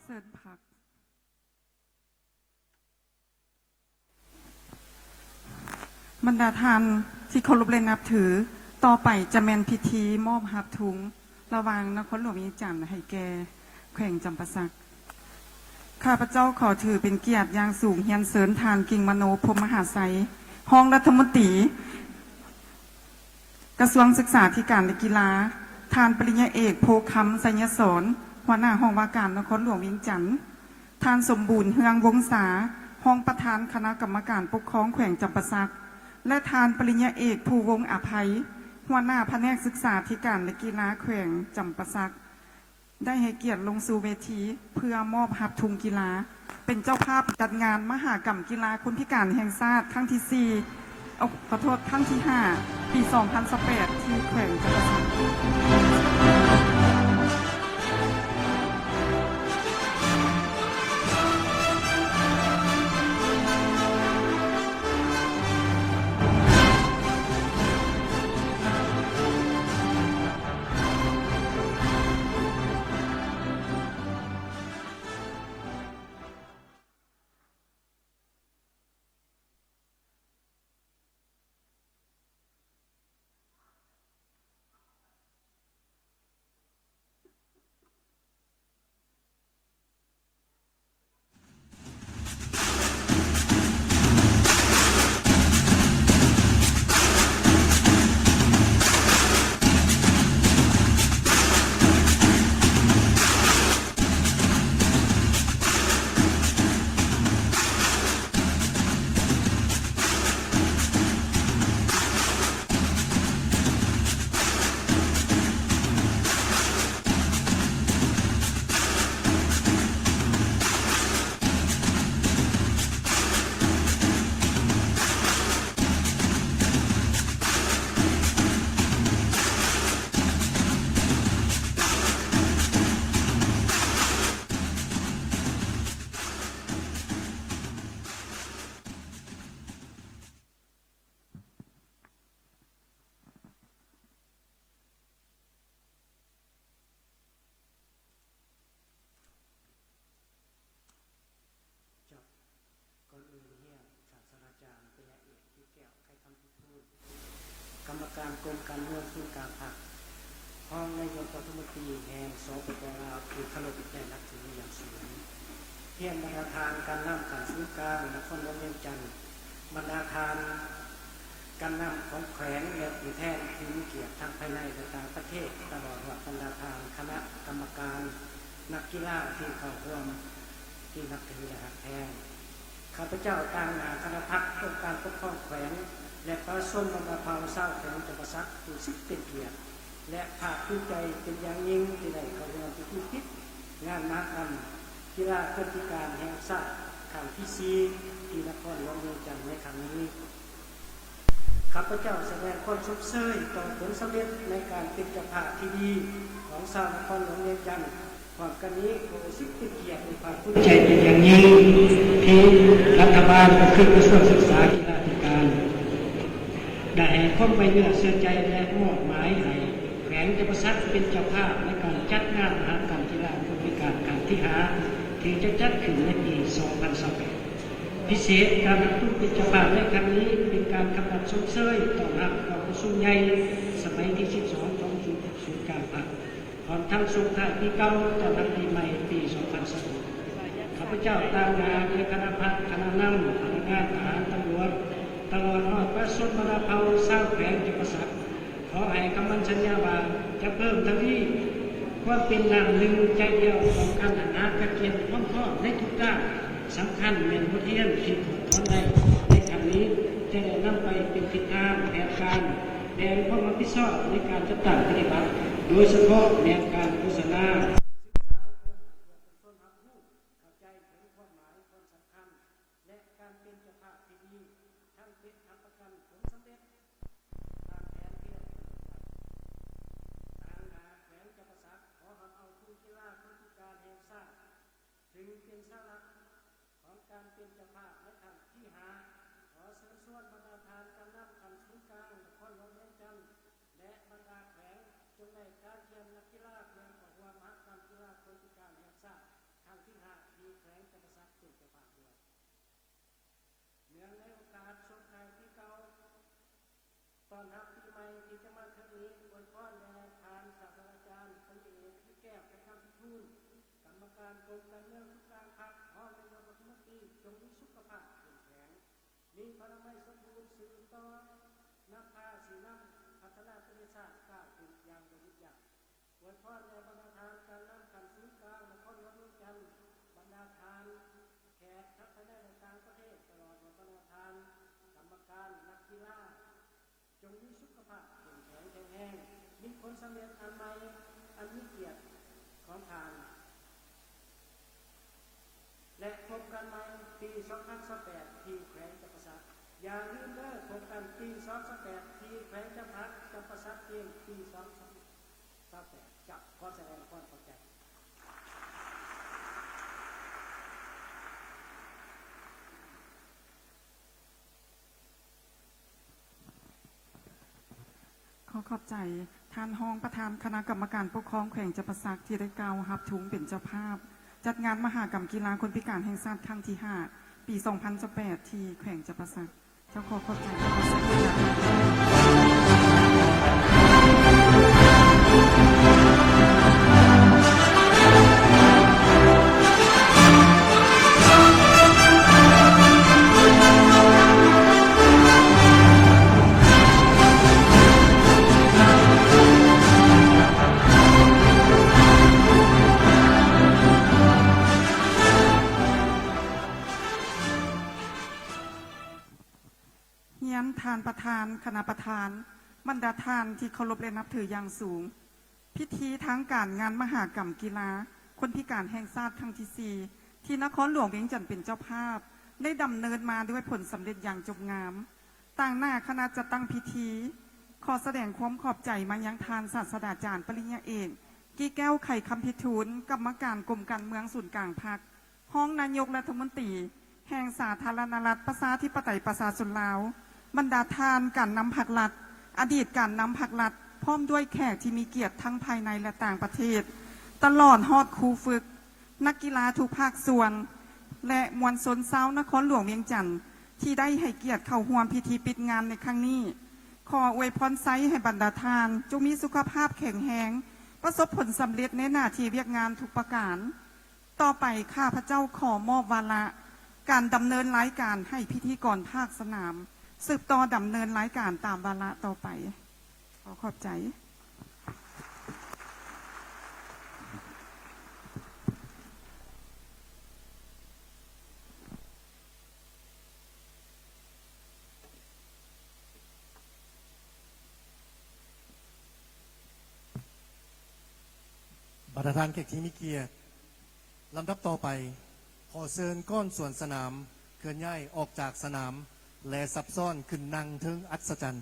ເຊີນພັກ. ບັນດາທ່ານທີ່ເຄົາລົບ ແລະ ນັບຖື, ຕໍ່ໄປຈະແມ່ນພິທີມອບຮັບທຸງ ລະຫວ່າງນະຄອນຫຼວງວຽງຈັນໃຫ້ແກ່ແຂວງຈຳປາສັກ. ຂ້າພະເຈົ້າຂໍຖືເປັນກຽດຢ່າງສູງຮຽນເຊີນທ່ານ ກິ່ງມະໂນ ພົມມະຫາໄຊ ຮອງລັດຖະມົນຕີກະຊວງສຶກສາທິການ ແລະ ກິລາ, ທ່ານປະລິນຍາເອກ ໂພຄຳ ໄຊຍະສອນ ຫົວໜ້າຫ້ອງວ່າການນະຄອນຫຼວງວຽງຈັນ, ທ່ານ ສົມບູນ ເຮືອງວົງສາ ຮອງປະທານຄະນະກຳມະການປົກຄອງແຂວງຈຳປາສັກ ແລະ ທ່ານປະລິນຍາເອກ ພູວົງ ອາໄພ ຫົວໜ້າພະແນກສຶກສາທິການ ແລະ ກິລາແຂວງຈຳປາສັກ ໄດ້ໃຫ້ກຽດລົງສູ່ເວທີເພື່ອມອບຮັບທຸງກິລາ ເປັນເຈົ້າພາບຈັດງານມະຫະກຳກິລາຄົນພິການແຫ່ງຊາດຄັ້ງທີສີ່ ເອົາ ຂໍໂທດ ຄັ້ງທີຫ້າ ປີສອງພັນຊາວແປດ ທີ່ແຂວງຈຳປາສັກ. ຂໍ ກຳມະການກົມການເມືອງສູນກາງພັກ, ຮອງນາຍົກລັດຖະມົນຕີແຫ່ງ ສປປ ລາວ ທີ່ເຄົາລົບ ແລະ ນັບຖືຢ່າງສູງ, ຮຽນບັນດາທ່ານການນຳຂັ້ນສູນກາງນະຄອນຫຼວງວຽງຈັນ, ບັນດາທ່ານການນຳຂອງແຂວງ ແລະ ຜູ້ແທນທີ່ມີກຽດທັງພາຍໃນ ແລະ ຕ່າງປະເທດ, ຕະຫຼອດຮອດບັນດາທ່ານຄະນະກຳມະການ, ນັກກິລາທີ່ເຂົ້າຮ່ວມທີ່ນັບຖື ແລະ ຮັກແພງ. ຂ້າພະເຈົ້າຕາງໜ້າຄະນະພັກອົງການປົກຄອງແຂວງ ແລະ ປະຊາຊົນບັນດາເຜົ່າຊາວແຂວງຈຳປາສັກ ຮູ້ສຶກເປັນກຽດ ແລະ ພາກພູມໃຈເປັນຢ່າງຍິ່ງທີ່ໄດ້ເຂົ້າຮ່ວມພິທີປິດງານມະຫະກຳກິລາຄົນພິການແຫ່ງຊາດຄັ້ງທີສີ່ ທີ່ນະຄອນຫຼວງວຽງຈັນໃນຄັ້ງນີ້. ຂ້າພະເຈົ້າສະແດງຄວາມຊົມເຊີຍຕໍ່ຜົນສຳເລັດໃນການເປັນເຈົ້າພາບທີ່ດີຂອງຊາວນະຄອນຫຼວງວຽງຈັນ. ພ້ອມກັນນີ້ກໍຮູ້ສຶກເປັນກຽດ ແລະ ພາກພູມໃຈເປັນຢ່າງຍິ່ງ ທີ່ລັດຖະບານ ກໍຄືກະຊວງສຶກສາກິລາທິການ ໄດ້ໃຫ້ຄວາມໄວ້ເນື້ອເຊື່ອໃຈ ແລະ ມອບໝາຍໃຫ້ແຂວງຈຳປາສັກເປັນເຈົ້າພາບໃນການຈັດງານມະຫະກຳກິລາຄົນພິການຄັ້ງທີຫ້າ ທີ່ຈະຈັດຂຶ້ນໃນປີສອງພັນຊາວແປດ. ພິເສດ, ການຮັບທຸນເປັນເຈົ້າພາບໃນຄັ້ງນີ້ ເປັນການກຳລັດຊົມເຊີຍຕ້ອນຮັບກອງປະຊຸມໃຫຍ່ສະໄໝທີສິບສອງຂອງສູນກາງພັກ ພ້ອມທັງສົ່ງທ້າຍປີເກົ່າ ຕ້ອນຮັບປີໃໝ່ປີສອງພັນຊາວຫົກ. ຂ້າພະເຈົ້າຕາງໜ້າໃນຄະນະພັກ, ຄະນະນຳ, ພະນັກງານ, ທະຫານ, ຕຳຫຼວດ, ຕະຫຼອດຮອດປະຊາຊົນບັນດາເຜົ່າຊາວແຂວງຈຳປາສັກ ຂໍໃຫ້ຄຳໝັ້ນສັນຍາວ່າ ຈະເພີ່ມທະວີຄວາມເປັນນ້ຳໜຶ່ງໃຈດຽວຂອງກັນ ອັນຫາກະກຽມຄວາມພ້ອມໃນທຸກດ້ານ. ສຳຄັນແມ່ນບົດຮຽນທີ່ຖອດຖອນໄດ້ໃນຄັ້ງນີ້ ຈະໄດ້ນຳໄປເປັນທິດທາງແຜນການ, ແຜນຄວາມຮັບຜິດຊອບໃນການຈັດຕັ້ງປະຕິບັດ, ໂດຍສະເພາະແມ່ນການໂຄສະນາ ສຶກສາເພື່ອໃຫ້ປະຊາຊົນຮັບຮູ້ເຂົ້າໃຈເຖິງຄວາມໝາຍຄວາມສຳຄັນ ແລະ ການເປັນເຈົ້າພາບທີ່ດີ ທັງເປັນຮັບປະກັນຜົນສຳເລັດຕາມແຜນທີ່ໄດ້ກຳນົດໄວ້. ທາງໜ້າແຂວງຈຳປາສັກ ຂໍຮັບເອົາທຸນກິລາຄົນພິການແຫ່ງຊາດ ຊຶ່ງເປັນເສົາຫຼັກຂອງການເປັນເຈົ້າພາບໃນຄັ້ງທີຫ້າ ຂໍເຊີນຊວນບັນດາທ່ານການນຳຂັ້ນສູນກາງນະຄອນຫຼວງວຽງຈັນ ແລະ ບັນດາແຂວງ ຈົ່ງໄດ້ກະກຽມນັກກິລາເພື່ອເຂົ້າຮ່ວມມະຫະກຳກິລາຄົນພິການແຫ່ງຊາດຄັ້ງທີຫ້າ ທີ່ແຂວງຈຳປາສັກເປັນເຈົ້າພາບດ້ວຍ. ເນື່ອງໃນໂອກາດສົ່ງທ້າຍປີເກົ່າ ຕ້ອນຮັບປີໃໝ່ທີ່ຈະມາເຖິງນີ້, ອວຍພອນແດ່ທ່ານສາດສະດາຈານ ປະລິນຍາເອກ ແກ້ວ ໄຂຄຳພິທູນ, ກຳມະການກົມການເມືອງສູນກາງພັກ, ຮອງນາຍົກລັດຖະມົນຕີ, ຈົ່ງມີສຸຂະພາບເຂັ້ມແຂງ, ມີພະລານາໄມສົມບູນ, ສືບຕໍ່ນຳພາຊີ້ນຳພັດທະນາປະເທດຊາດກ້າວຂຶ້ນຢ່າງບໍ່ຢຸດຢັ້ງ. ອວຍພອນແດ່ບັນດາທ່ານການນຳຂັ້ນສູນກາງນະຄອນຫຼວງວຽງຈັນ, ບັນດາທ່ານແຂກທັງພາຍໃນ ແລະ ຕ່າງປະເທດ, ຕະຫຼອດຮອດບັນດາທ່ານກຳມະການ, ນັກກິລາ, ຈົ່ງມີສຸຂະພາບເຂັ້ມແຂງແຂງແຮງ, ມີຜົນສຳເລັດອັນໃໝ່ອັນມີກຽດຂອງທ່ານ. ແລະ ພົບກັນໃໝ່ປີສອງພັນຊາວແປດ ທີ່ແຂວງຈຳປາສັກ. ຢ່າລືມເດີ, ພົບກັນປີສອງພັນຊາວແປດ ທີ່ແຂວງຈຳປາສັກ, ຈຳປາສັກເກມປີສອງພັນຊາວແປດ. ເຈົ້າ, ຂໍສະແດງຄວາມຂອບໃຈ. ຂໍຂອບໃຈທ່ານຮອງປະທານຄະນະກຳມະການປົກຄອງແຂວງຈຳປາສັກ ທີ່ໄດ້ກ່າວຮັບທຸງເປັນເຈົ້າພາບຈັດງານມະຫະກຳກິລາຄົນພິການແຫ່ງຊາດຄັ້ງທີຫ້າ ປີສອງພັນຊາວແປດ ທີ່ແຂວງຈຳປາສັກ. ເຈົ້າ ຂໍຂອບໃຈ. ຮຽນທ່ານປະທານ, ຄະນະປະທານ, ບັນດາທ່ານທີ່ເຄົາລົບ ແລະ ນັບຖືຢ່າງສູງ. ພິທີທາງການງານມະຫະກຳກິລາຄົນພິການແຫ່ງຊາດຄັ້ງທີສີ່ ທີ່ນະຄອນຫຼວງວຽງຈັນເປັນເຈົ້າພາບ ໄດ້ດຳເນີນມາດ້ວຍຜົນສຳເລັດຢ່າງຈົບງາມ. ຕາງໜ້າຄະນະຈັດຕັ້ງພິທີ ຂໍສະແດງຄວາມຂອບໃຈມາຍັງທ່ານສາດສະດາຈານປະລິນຍາເອກ ກີແກ້ວ ໄຂຄຳພິທູນ, ກຳມະການກົມການເມືອງສູນກາງພັກ, ຮອງນາຍົກລັດຖະມົນຕີແຫ່ງສາທາລະນະລັດ ປະຊາທິປະໄຕ ປະຊາຊົນລາວ, ບັນດາທ່ານການນຳພັກລັດ, ອະດີດການນຳພັກລັດ, ພ້ອມດ້ວຍແຂກທີ່ມີກຽດທັງພາຍໃນ ແລະ ຕ່າງປະເທດ, ຕະຫຼອດຮອດຄູຝຶກ, ນັກກິລາທຸກພາກສ່ວນ ແລະ ມວນຊົນຊາວນະຄອນຫຼວງວຽງຈັນ ທີ່ໄດ້ໃຫ້ກຽດເຂົ້າຮ່ວມພິທີປິດງານໃນຄັ້ງນີ້. ຂໍອວຍພອນໄຊໃຫ້ບັນດາທ່ານຈົ່ງມີສຸຂະພາບແຂງແຮງ, ປະສົບຜົນສຳເລັດໃນໜ້າທີ່ວຽກງານທຸກປະການ. ຕໍ່ໄປ ຂ້າພະເຈົ້າຂໍມອບວາລະການດຳເນີນລາຍການໃຫ້ພິທີກອນພາກສະໜາມ ສືບຕໍ່ດຳເນີນລາຍການຕາມວາລະຕໍ່ໄປ. ຂໍຂອບໃຈ. ບັນດາທ່ານແຂກທີ່ມີກຽດ, ລຳດັບຕໍ່ໄປ ຂໍເຊີນກ້ອນສວນສະໜາມເຄື່ອນຍ້າຍອອກຈາກສະໜາມ ແລະ ສັບຊ້ອນຂຶ້ນນັ່ງເທິງອັດສະຈັນ.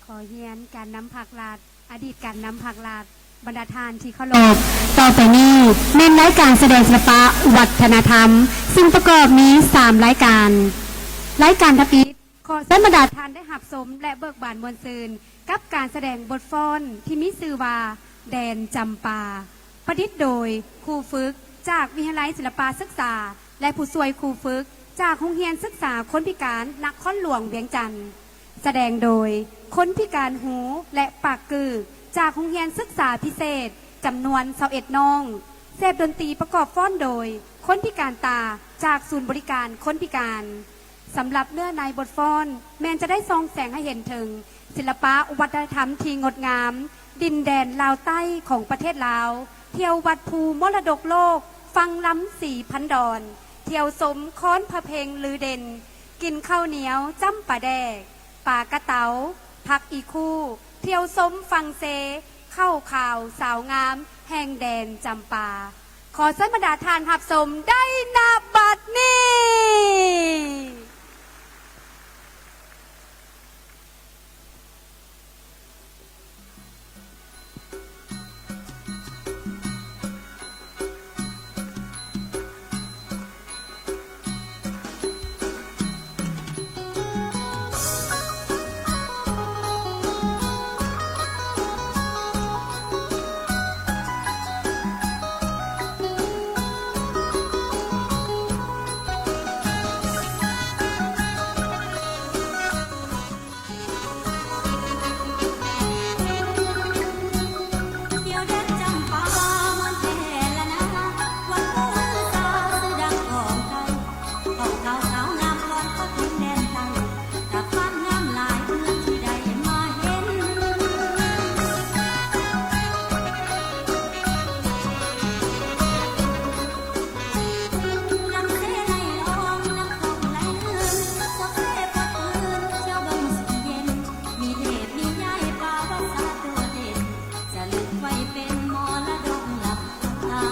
ຂໍຮຽນການນຳພັກລັດ, ອະດີດການນຳພັກລັດ, ບັນດາທ່ານທີ່ເຄົາລົບ, ຕໍ່ໄປນີ້ແມ່ນລາຍການສະແດງສິລະປະວັດທະນະທຳ ຊຶ່ງປະກອບມີສາມລາຍການ. ລາຍການທຳອິດ, ຂໍເຊີນບັນດາທ່ານໄດ້ຮັບຊົມ ແລະ ເບີກບານມ່ວນຊື່ນກັບການສະແດງບົດຟ້ອນທີ່ມີຊື່ວ່າ ແດນຈຳປາ, ປະດິດໂດຍຄູຝຶກຈາກວິທະຍາໄລສິລະປະສຶກສາ ແລະ ຜູ້ຊ່ວຍຄູຝຶກຈາກໂຮງຮຽນສຶກສາຄົນພິການນະຄອນຫຼວງວຽງຈັນ, ສະແດງໂດຍຄົນພິການຫູ ແລະ ປາກກື້ ຈາກໂຮງຮຽນສຶກສາພິເສດ ຈຳນວນຊາວເອັດນ້ອງ, ເສບດົນຕີປະກອບຟ້ອນໂດຍຄົນພິການຕາຈາກສູນບໍລິການຄົນພິການ. ສຳລັບເນື້ອໃນບົດຟ້ອນແມ່ນຈະໄດ້ສ່ອງແສງໃຫ້ເຫັນເຖິງສິລະປະວັດທະນະທຳທີ່ງົດງາມ ດິນແດນລາວໃຕ້ຂອງປະເທດລາວ, ທ່ຽວວັດພູມໍລະດົກໂລກຝັ່ງລຳສີພັນດອນ, ທ່ຽວຊົມຄ້ອນພະເພັງລືເດັ່ນ, ກິນເຂົ້າໜຽວຈ້ຳປາແດກ, ປາກະເຕົາ, ຜັກອີຄູ, ທ່ຽວຊົມຝັ່ງເຊ, ເຂົ້າຂາວສາວງາມແຫ່ງແດນຈຳປາ. ຂໍເຊີນບັນດາທ່ານຮັບຊົມໄດ້ນະບັດນີ້. ສະເຫຼີມໄວ້ເປັນມໍລະດົກລ້ຳຄ່າ.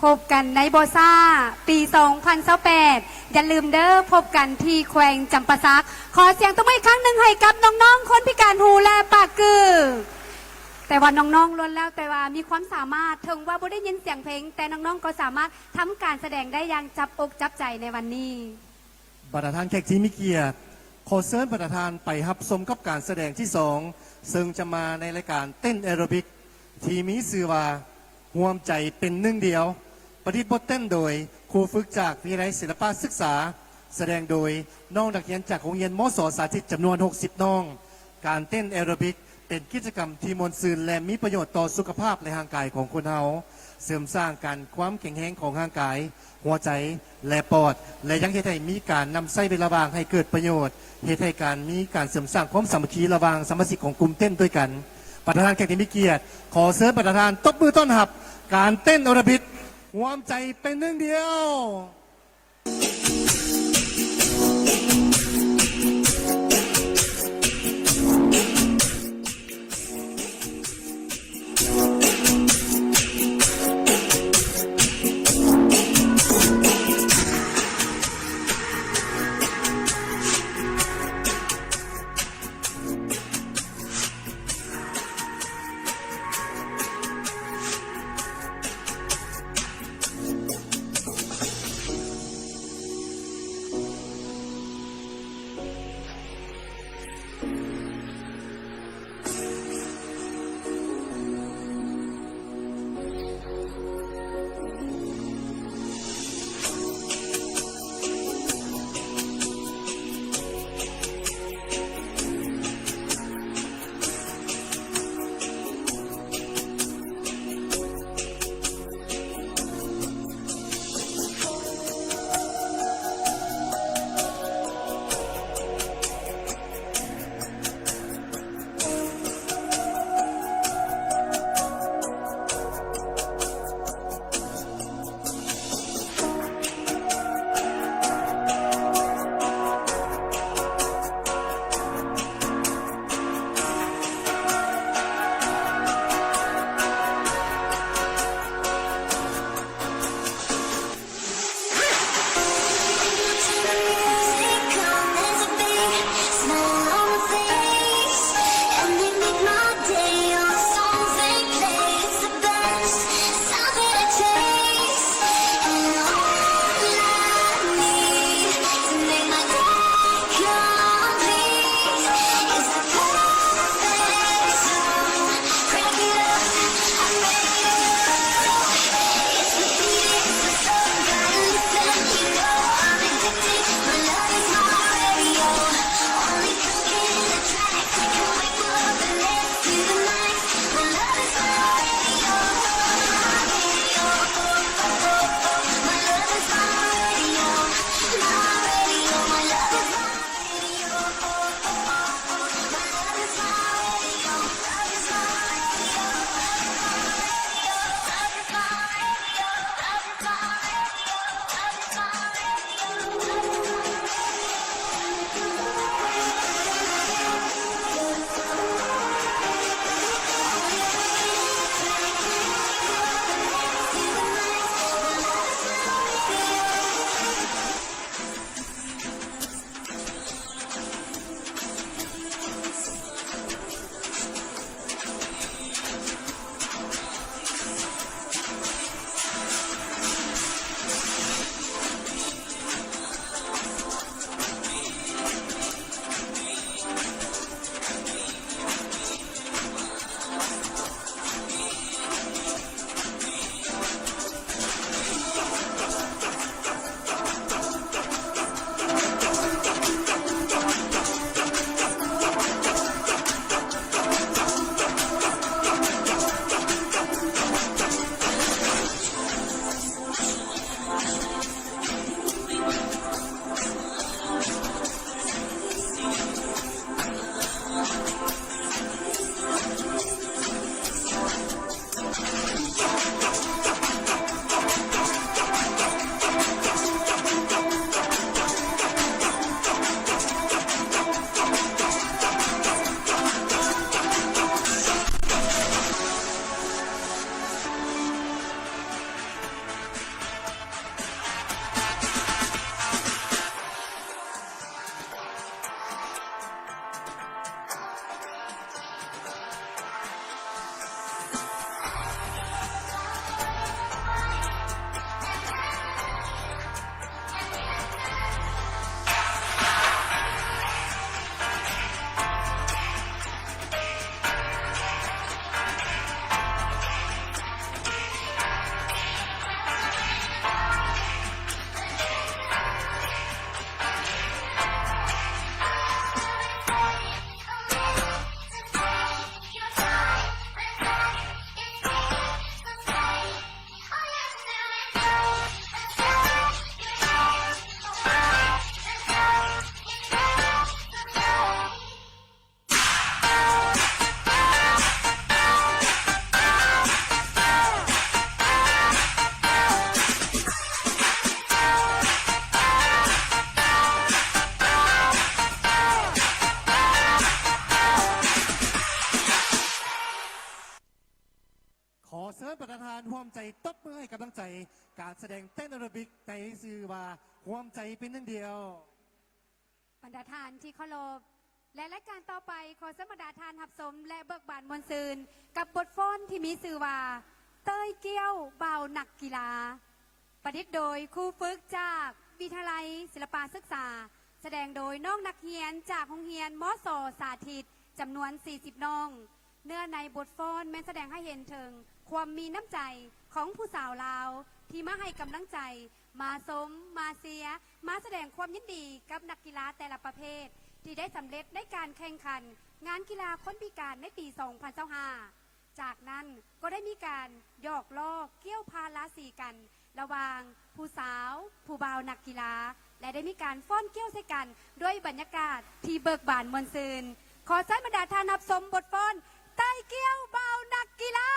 ພົບກັນໃນບໍ່ຊ້າ ປີສອງພັນຊາວແປດ ຢ່າລືມເດີ ພົບກັນທີ່ແຂວງຈຳປາສັກ. ຂໍສຽງຕົບມືອີກຄັ້ງໜຶ່ງໃຫ້ກັບນ້ອງໆ ຄົນພິການຫູ ແລະ ປາກກື້. ແຕ່ວ່ານ້ອງໆ ລ້ວນແລ້ວແຕ່ວ່າມີຄວາມສາມາດ, ເຖິງວ່າບໍ່ໄດ້ຍິນສຽງເພງ, ແຕ່ນ້ອງໆ ກໍສາມາດທຳການສະແດງໄດ້ຢ່າງຈັບອົກຈັບໃຈໃນວັນນີ້. ບັນດາທ່ານແຂກທີ່ມີກຽດ, ຂໍເຊີນບັນດາທ່ານໄປຮັບຊົມກັບການສະແດງທີສອງ ເຊິ່ງຈະມາໃນລາຍການເຕັ້ນແອໂຣບິກ ທີ່ມີຊື່ວ່າ ຮ່ວມໃຈເປັນໜຶ່ງດຽວ, ປະດິດບົດເຕັ້ນໂດຍຄູຝຶກຈາກວິທະຍາໄລສິລະປະສຶກສາ, ສະແດງໂດຍນ້ອງນັກຮຽນຈາກໂຮງຮຽນ ມສ ສາທິດ ຈຳນວນຫົກສິບນ້ອງ. ການເຕັ້ນແອໂຣບິກ ເປັນກິດຈະກຳທີ່ມ່ວນຊື່ນ ແລະ ມີປະໂຫຍດຕໍ່ສຸຂະພາບ ແລະ ຮ່າງກາຍຂອງຄົນເຮົາ, ເສີມສ້າງການຄວາມແຂງແຮງຂອງຮ່າງກາຍ, ຫົວໃຈ ແລະ ປອດ ແລະ ຍັງເຮັດໃຫ້ມີການນຳໃຊ້ເວລາວ່າງໃຫ້ເກີດປະໂຫຍດ, ເຮັດໃຫ້ການມີການເສີມສ້າງຄວາມສາມັກຄີລະຫວ່າງສະມາຊິກຂອງກຸ່ມເຕັ້ນດ້ວຍກັນ. ບັນດາທ່ານແຂກທີ່ມີກຽດ, ຂໍເຊີນບັນດາທ່ານຕົບມືຕ້ອນຮັບການເຕັ້ນແອໂຣບິກຮ່ວມໃຈເປັນໜຶ່ງດຽວ. ຂໍເຊີນບັນດາທ່ານຮ່ວມໃຈຕົບມືໃຫ້ກຳລັງໃຈການສະແດງເຕັ້ນແອໂຣບິກໃນຊື່ວ່າ ຮ່ວມໃຈເປັນໜຶ່ງດຽວ. ບັນດາທ່ານທີ່ເຄົາລົບ ແລະ ລາຍການຕໍ່ໄປ ຂໍເຊີນບັນດາທ່ານຮັບຊົມ ແລະ ເບີກບານມ່ວນຊື່ນກັບບົດຟ້ອນທີ່ມີຊື່ວ່າ ເຕ້ຍກ້ຽວບ່າວນັກກິລາ. ປະດິດໂດຍຄູຝຶກຈາກວິທະຍາໄລສິລະປະສຶກສາ, ສະແດງໂດຍນ້ອງນັກຮຽນຈາກໂຮງຮຽນ ມສ ສາທິດ ຈຳນວນສີ່ສິບນ້ອງ. ເນື້ອໃນບົດຟ້ອນແມ່ນສະແດງໃຫ້ເຫັນເຖິງຄວາມມີນ້ຳໃຈຂອງຜູ້ສາວລາວ ທີ່ມາໃຫ້ກຳລັງໃຈ, ມາຊົມ, ມາເຊຍ, ມາສະແດງຄວາມຍິນດີກັບນັກກິລາແຕ່ລະປະເພດ ທີ່ໄດ້ສຳເລັດໃນການແຂ່ງຂັນງານກິລາຄົນພິການໃນປີສອງພັນຊາວຫ້າ. ຈາກນັ້ນກໍໄດ້ມີການຫຍອກລໍ້ກ້ຽວພາລາສີກັນ ລະຫວ່າງຜູ້ສາວຜູ້ບ່າວນັກກິລາ ແລະ ໄດ້ມີການຟ້ອນກ້ຽວໃສ່ກັນດ້ວຍບັນຍາກາດທີ່ເບີກບານມ່ວນຊື່ນ. ຂໍເຊີນບັນດາທ່ານຮັບຊົມບົດຟ້ອນເຕ້ຍກ້ຽວບ່າວນັກກິລາ.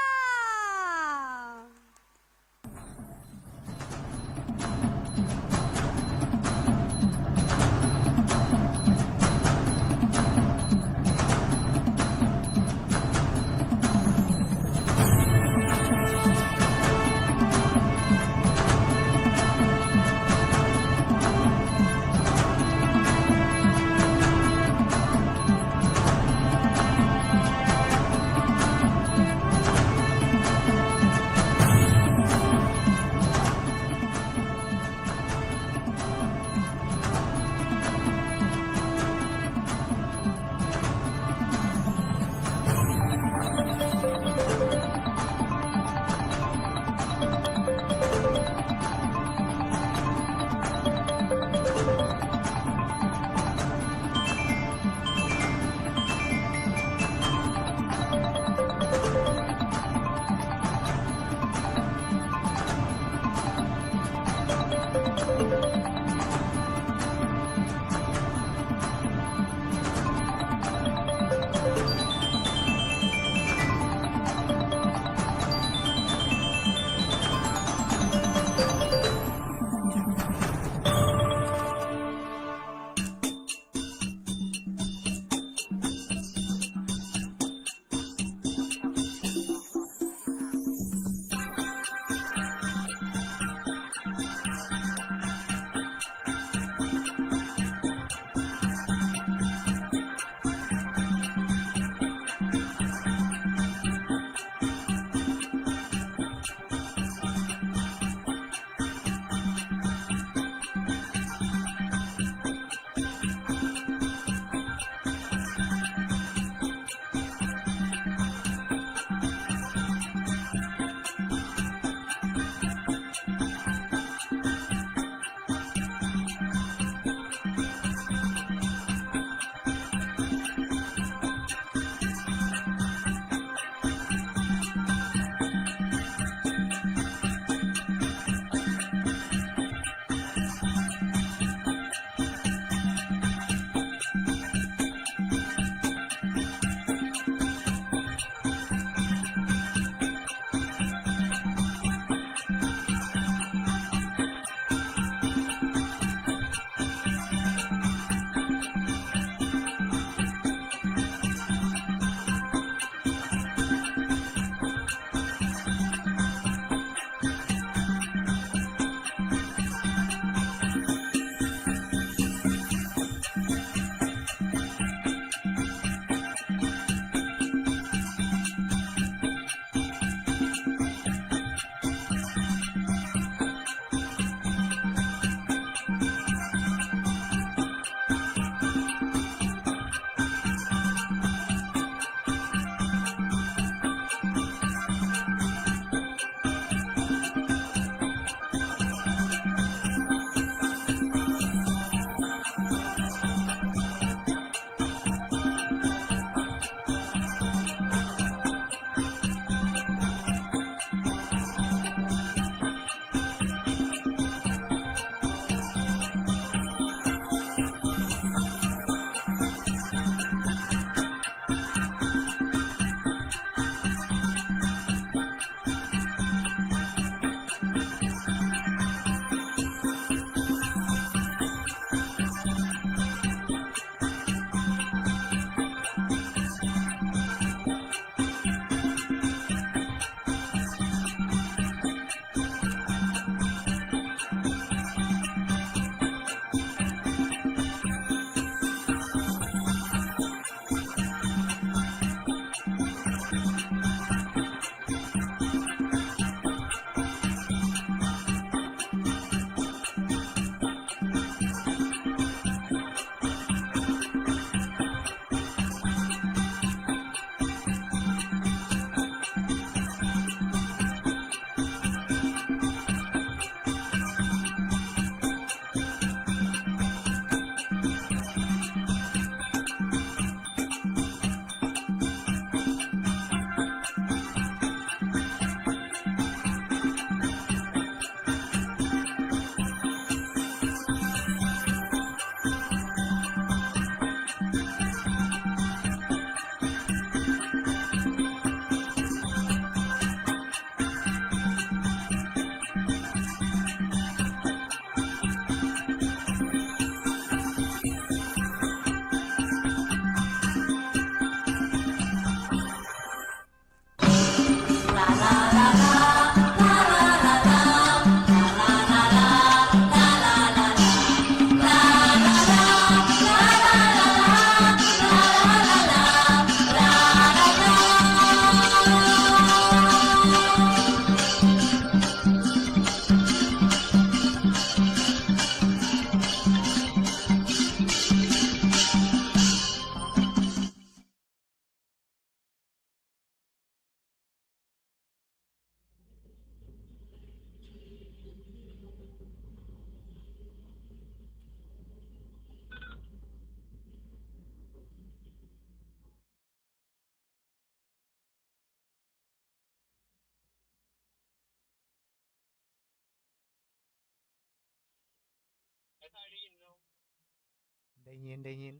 ໄດ້ຍິນ ໄດ້ຍິນ.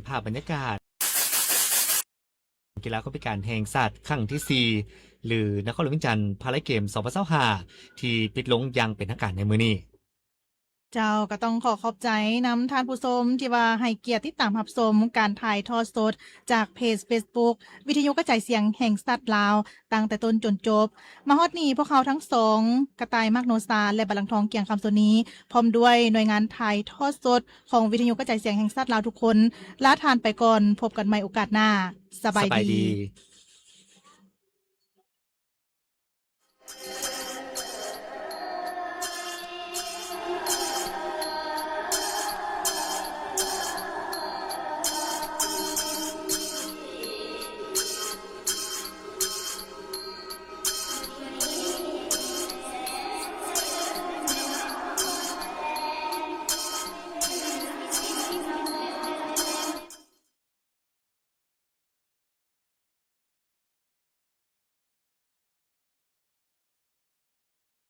ພາບບັນຍາກາດ ກິລາຄົນພິການແຫ່ງຊາດຄັ້ງທີສີ່ ຫຼື ນະຄອນຫຼວງວຽງຈັນພາລາເກມສອງພັນຊາວຫ້າ ທີ່ປິດລົງຢ່າງເປັນທາງການໃນມື້ນີ້. ເຈົ້າ ກໍຕ້ອງຂໍຂອບໃຈນຳທ່ານຜູ້ຊົມທີ່ວ່າໃຫ້ກຽດຕິດຕາມຮັບຊົມການຖ່າຍທອດສົດຈາກເພຈເຟສບຸກ ວິທະຍຸກະຈາຍສຽງແຫ່ງຊາດລາວ ຕັ້ງແຕ່ຕົ້ນຈົນຈົບ. ມາຮອດນີ້ ພວກເຮົາທັງສອງ ກະຕ່າຍ ມາກ ໂນຊາ ແລະ ບັດລັງທອງ ກຽງຄຳ ໂຊນີ ພ້ອມດ້ວຍໜ່ວຍງານຖ່າຍທອດສົດຂອງວິທະຍຸກະຈາຍສຽງແຫ່ງຊາດລາວທຸກຄົນ ລາທ່ານໄປກ່ອນ. ພົບກັນໃໝ່ໂອກາດໜ້າ. ສະບາຍ ສະບາຍດີ ດີ.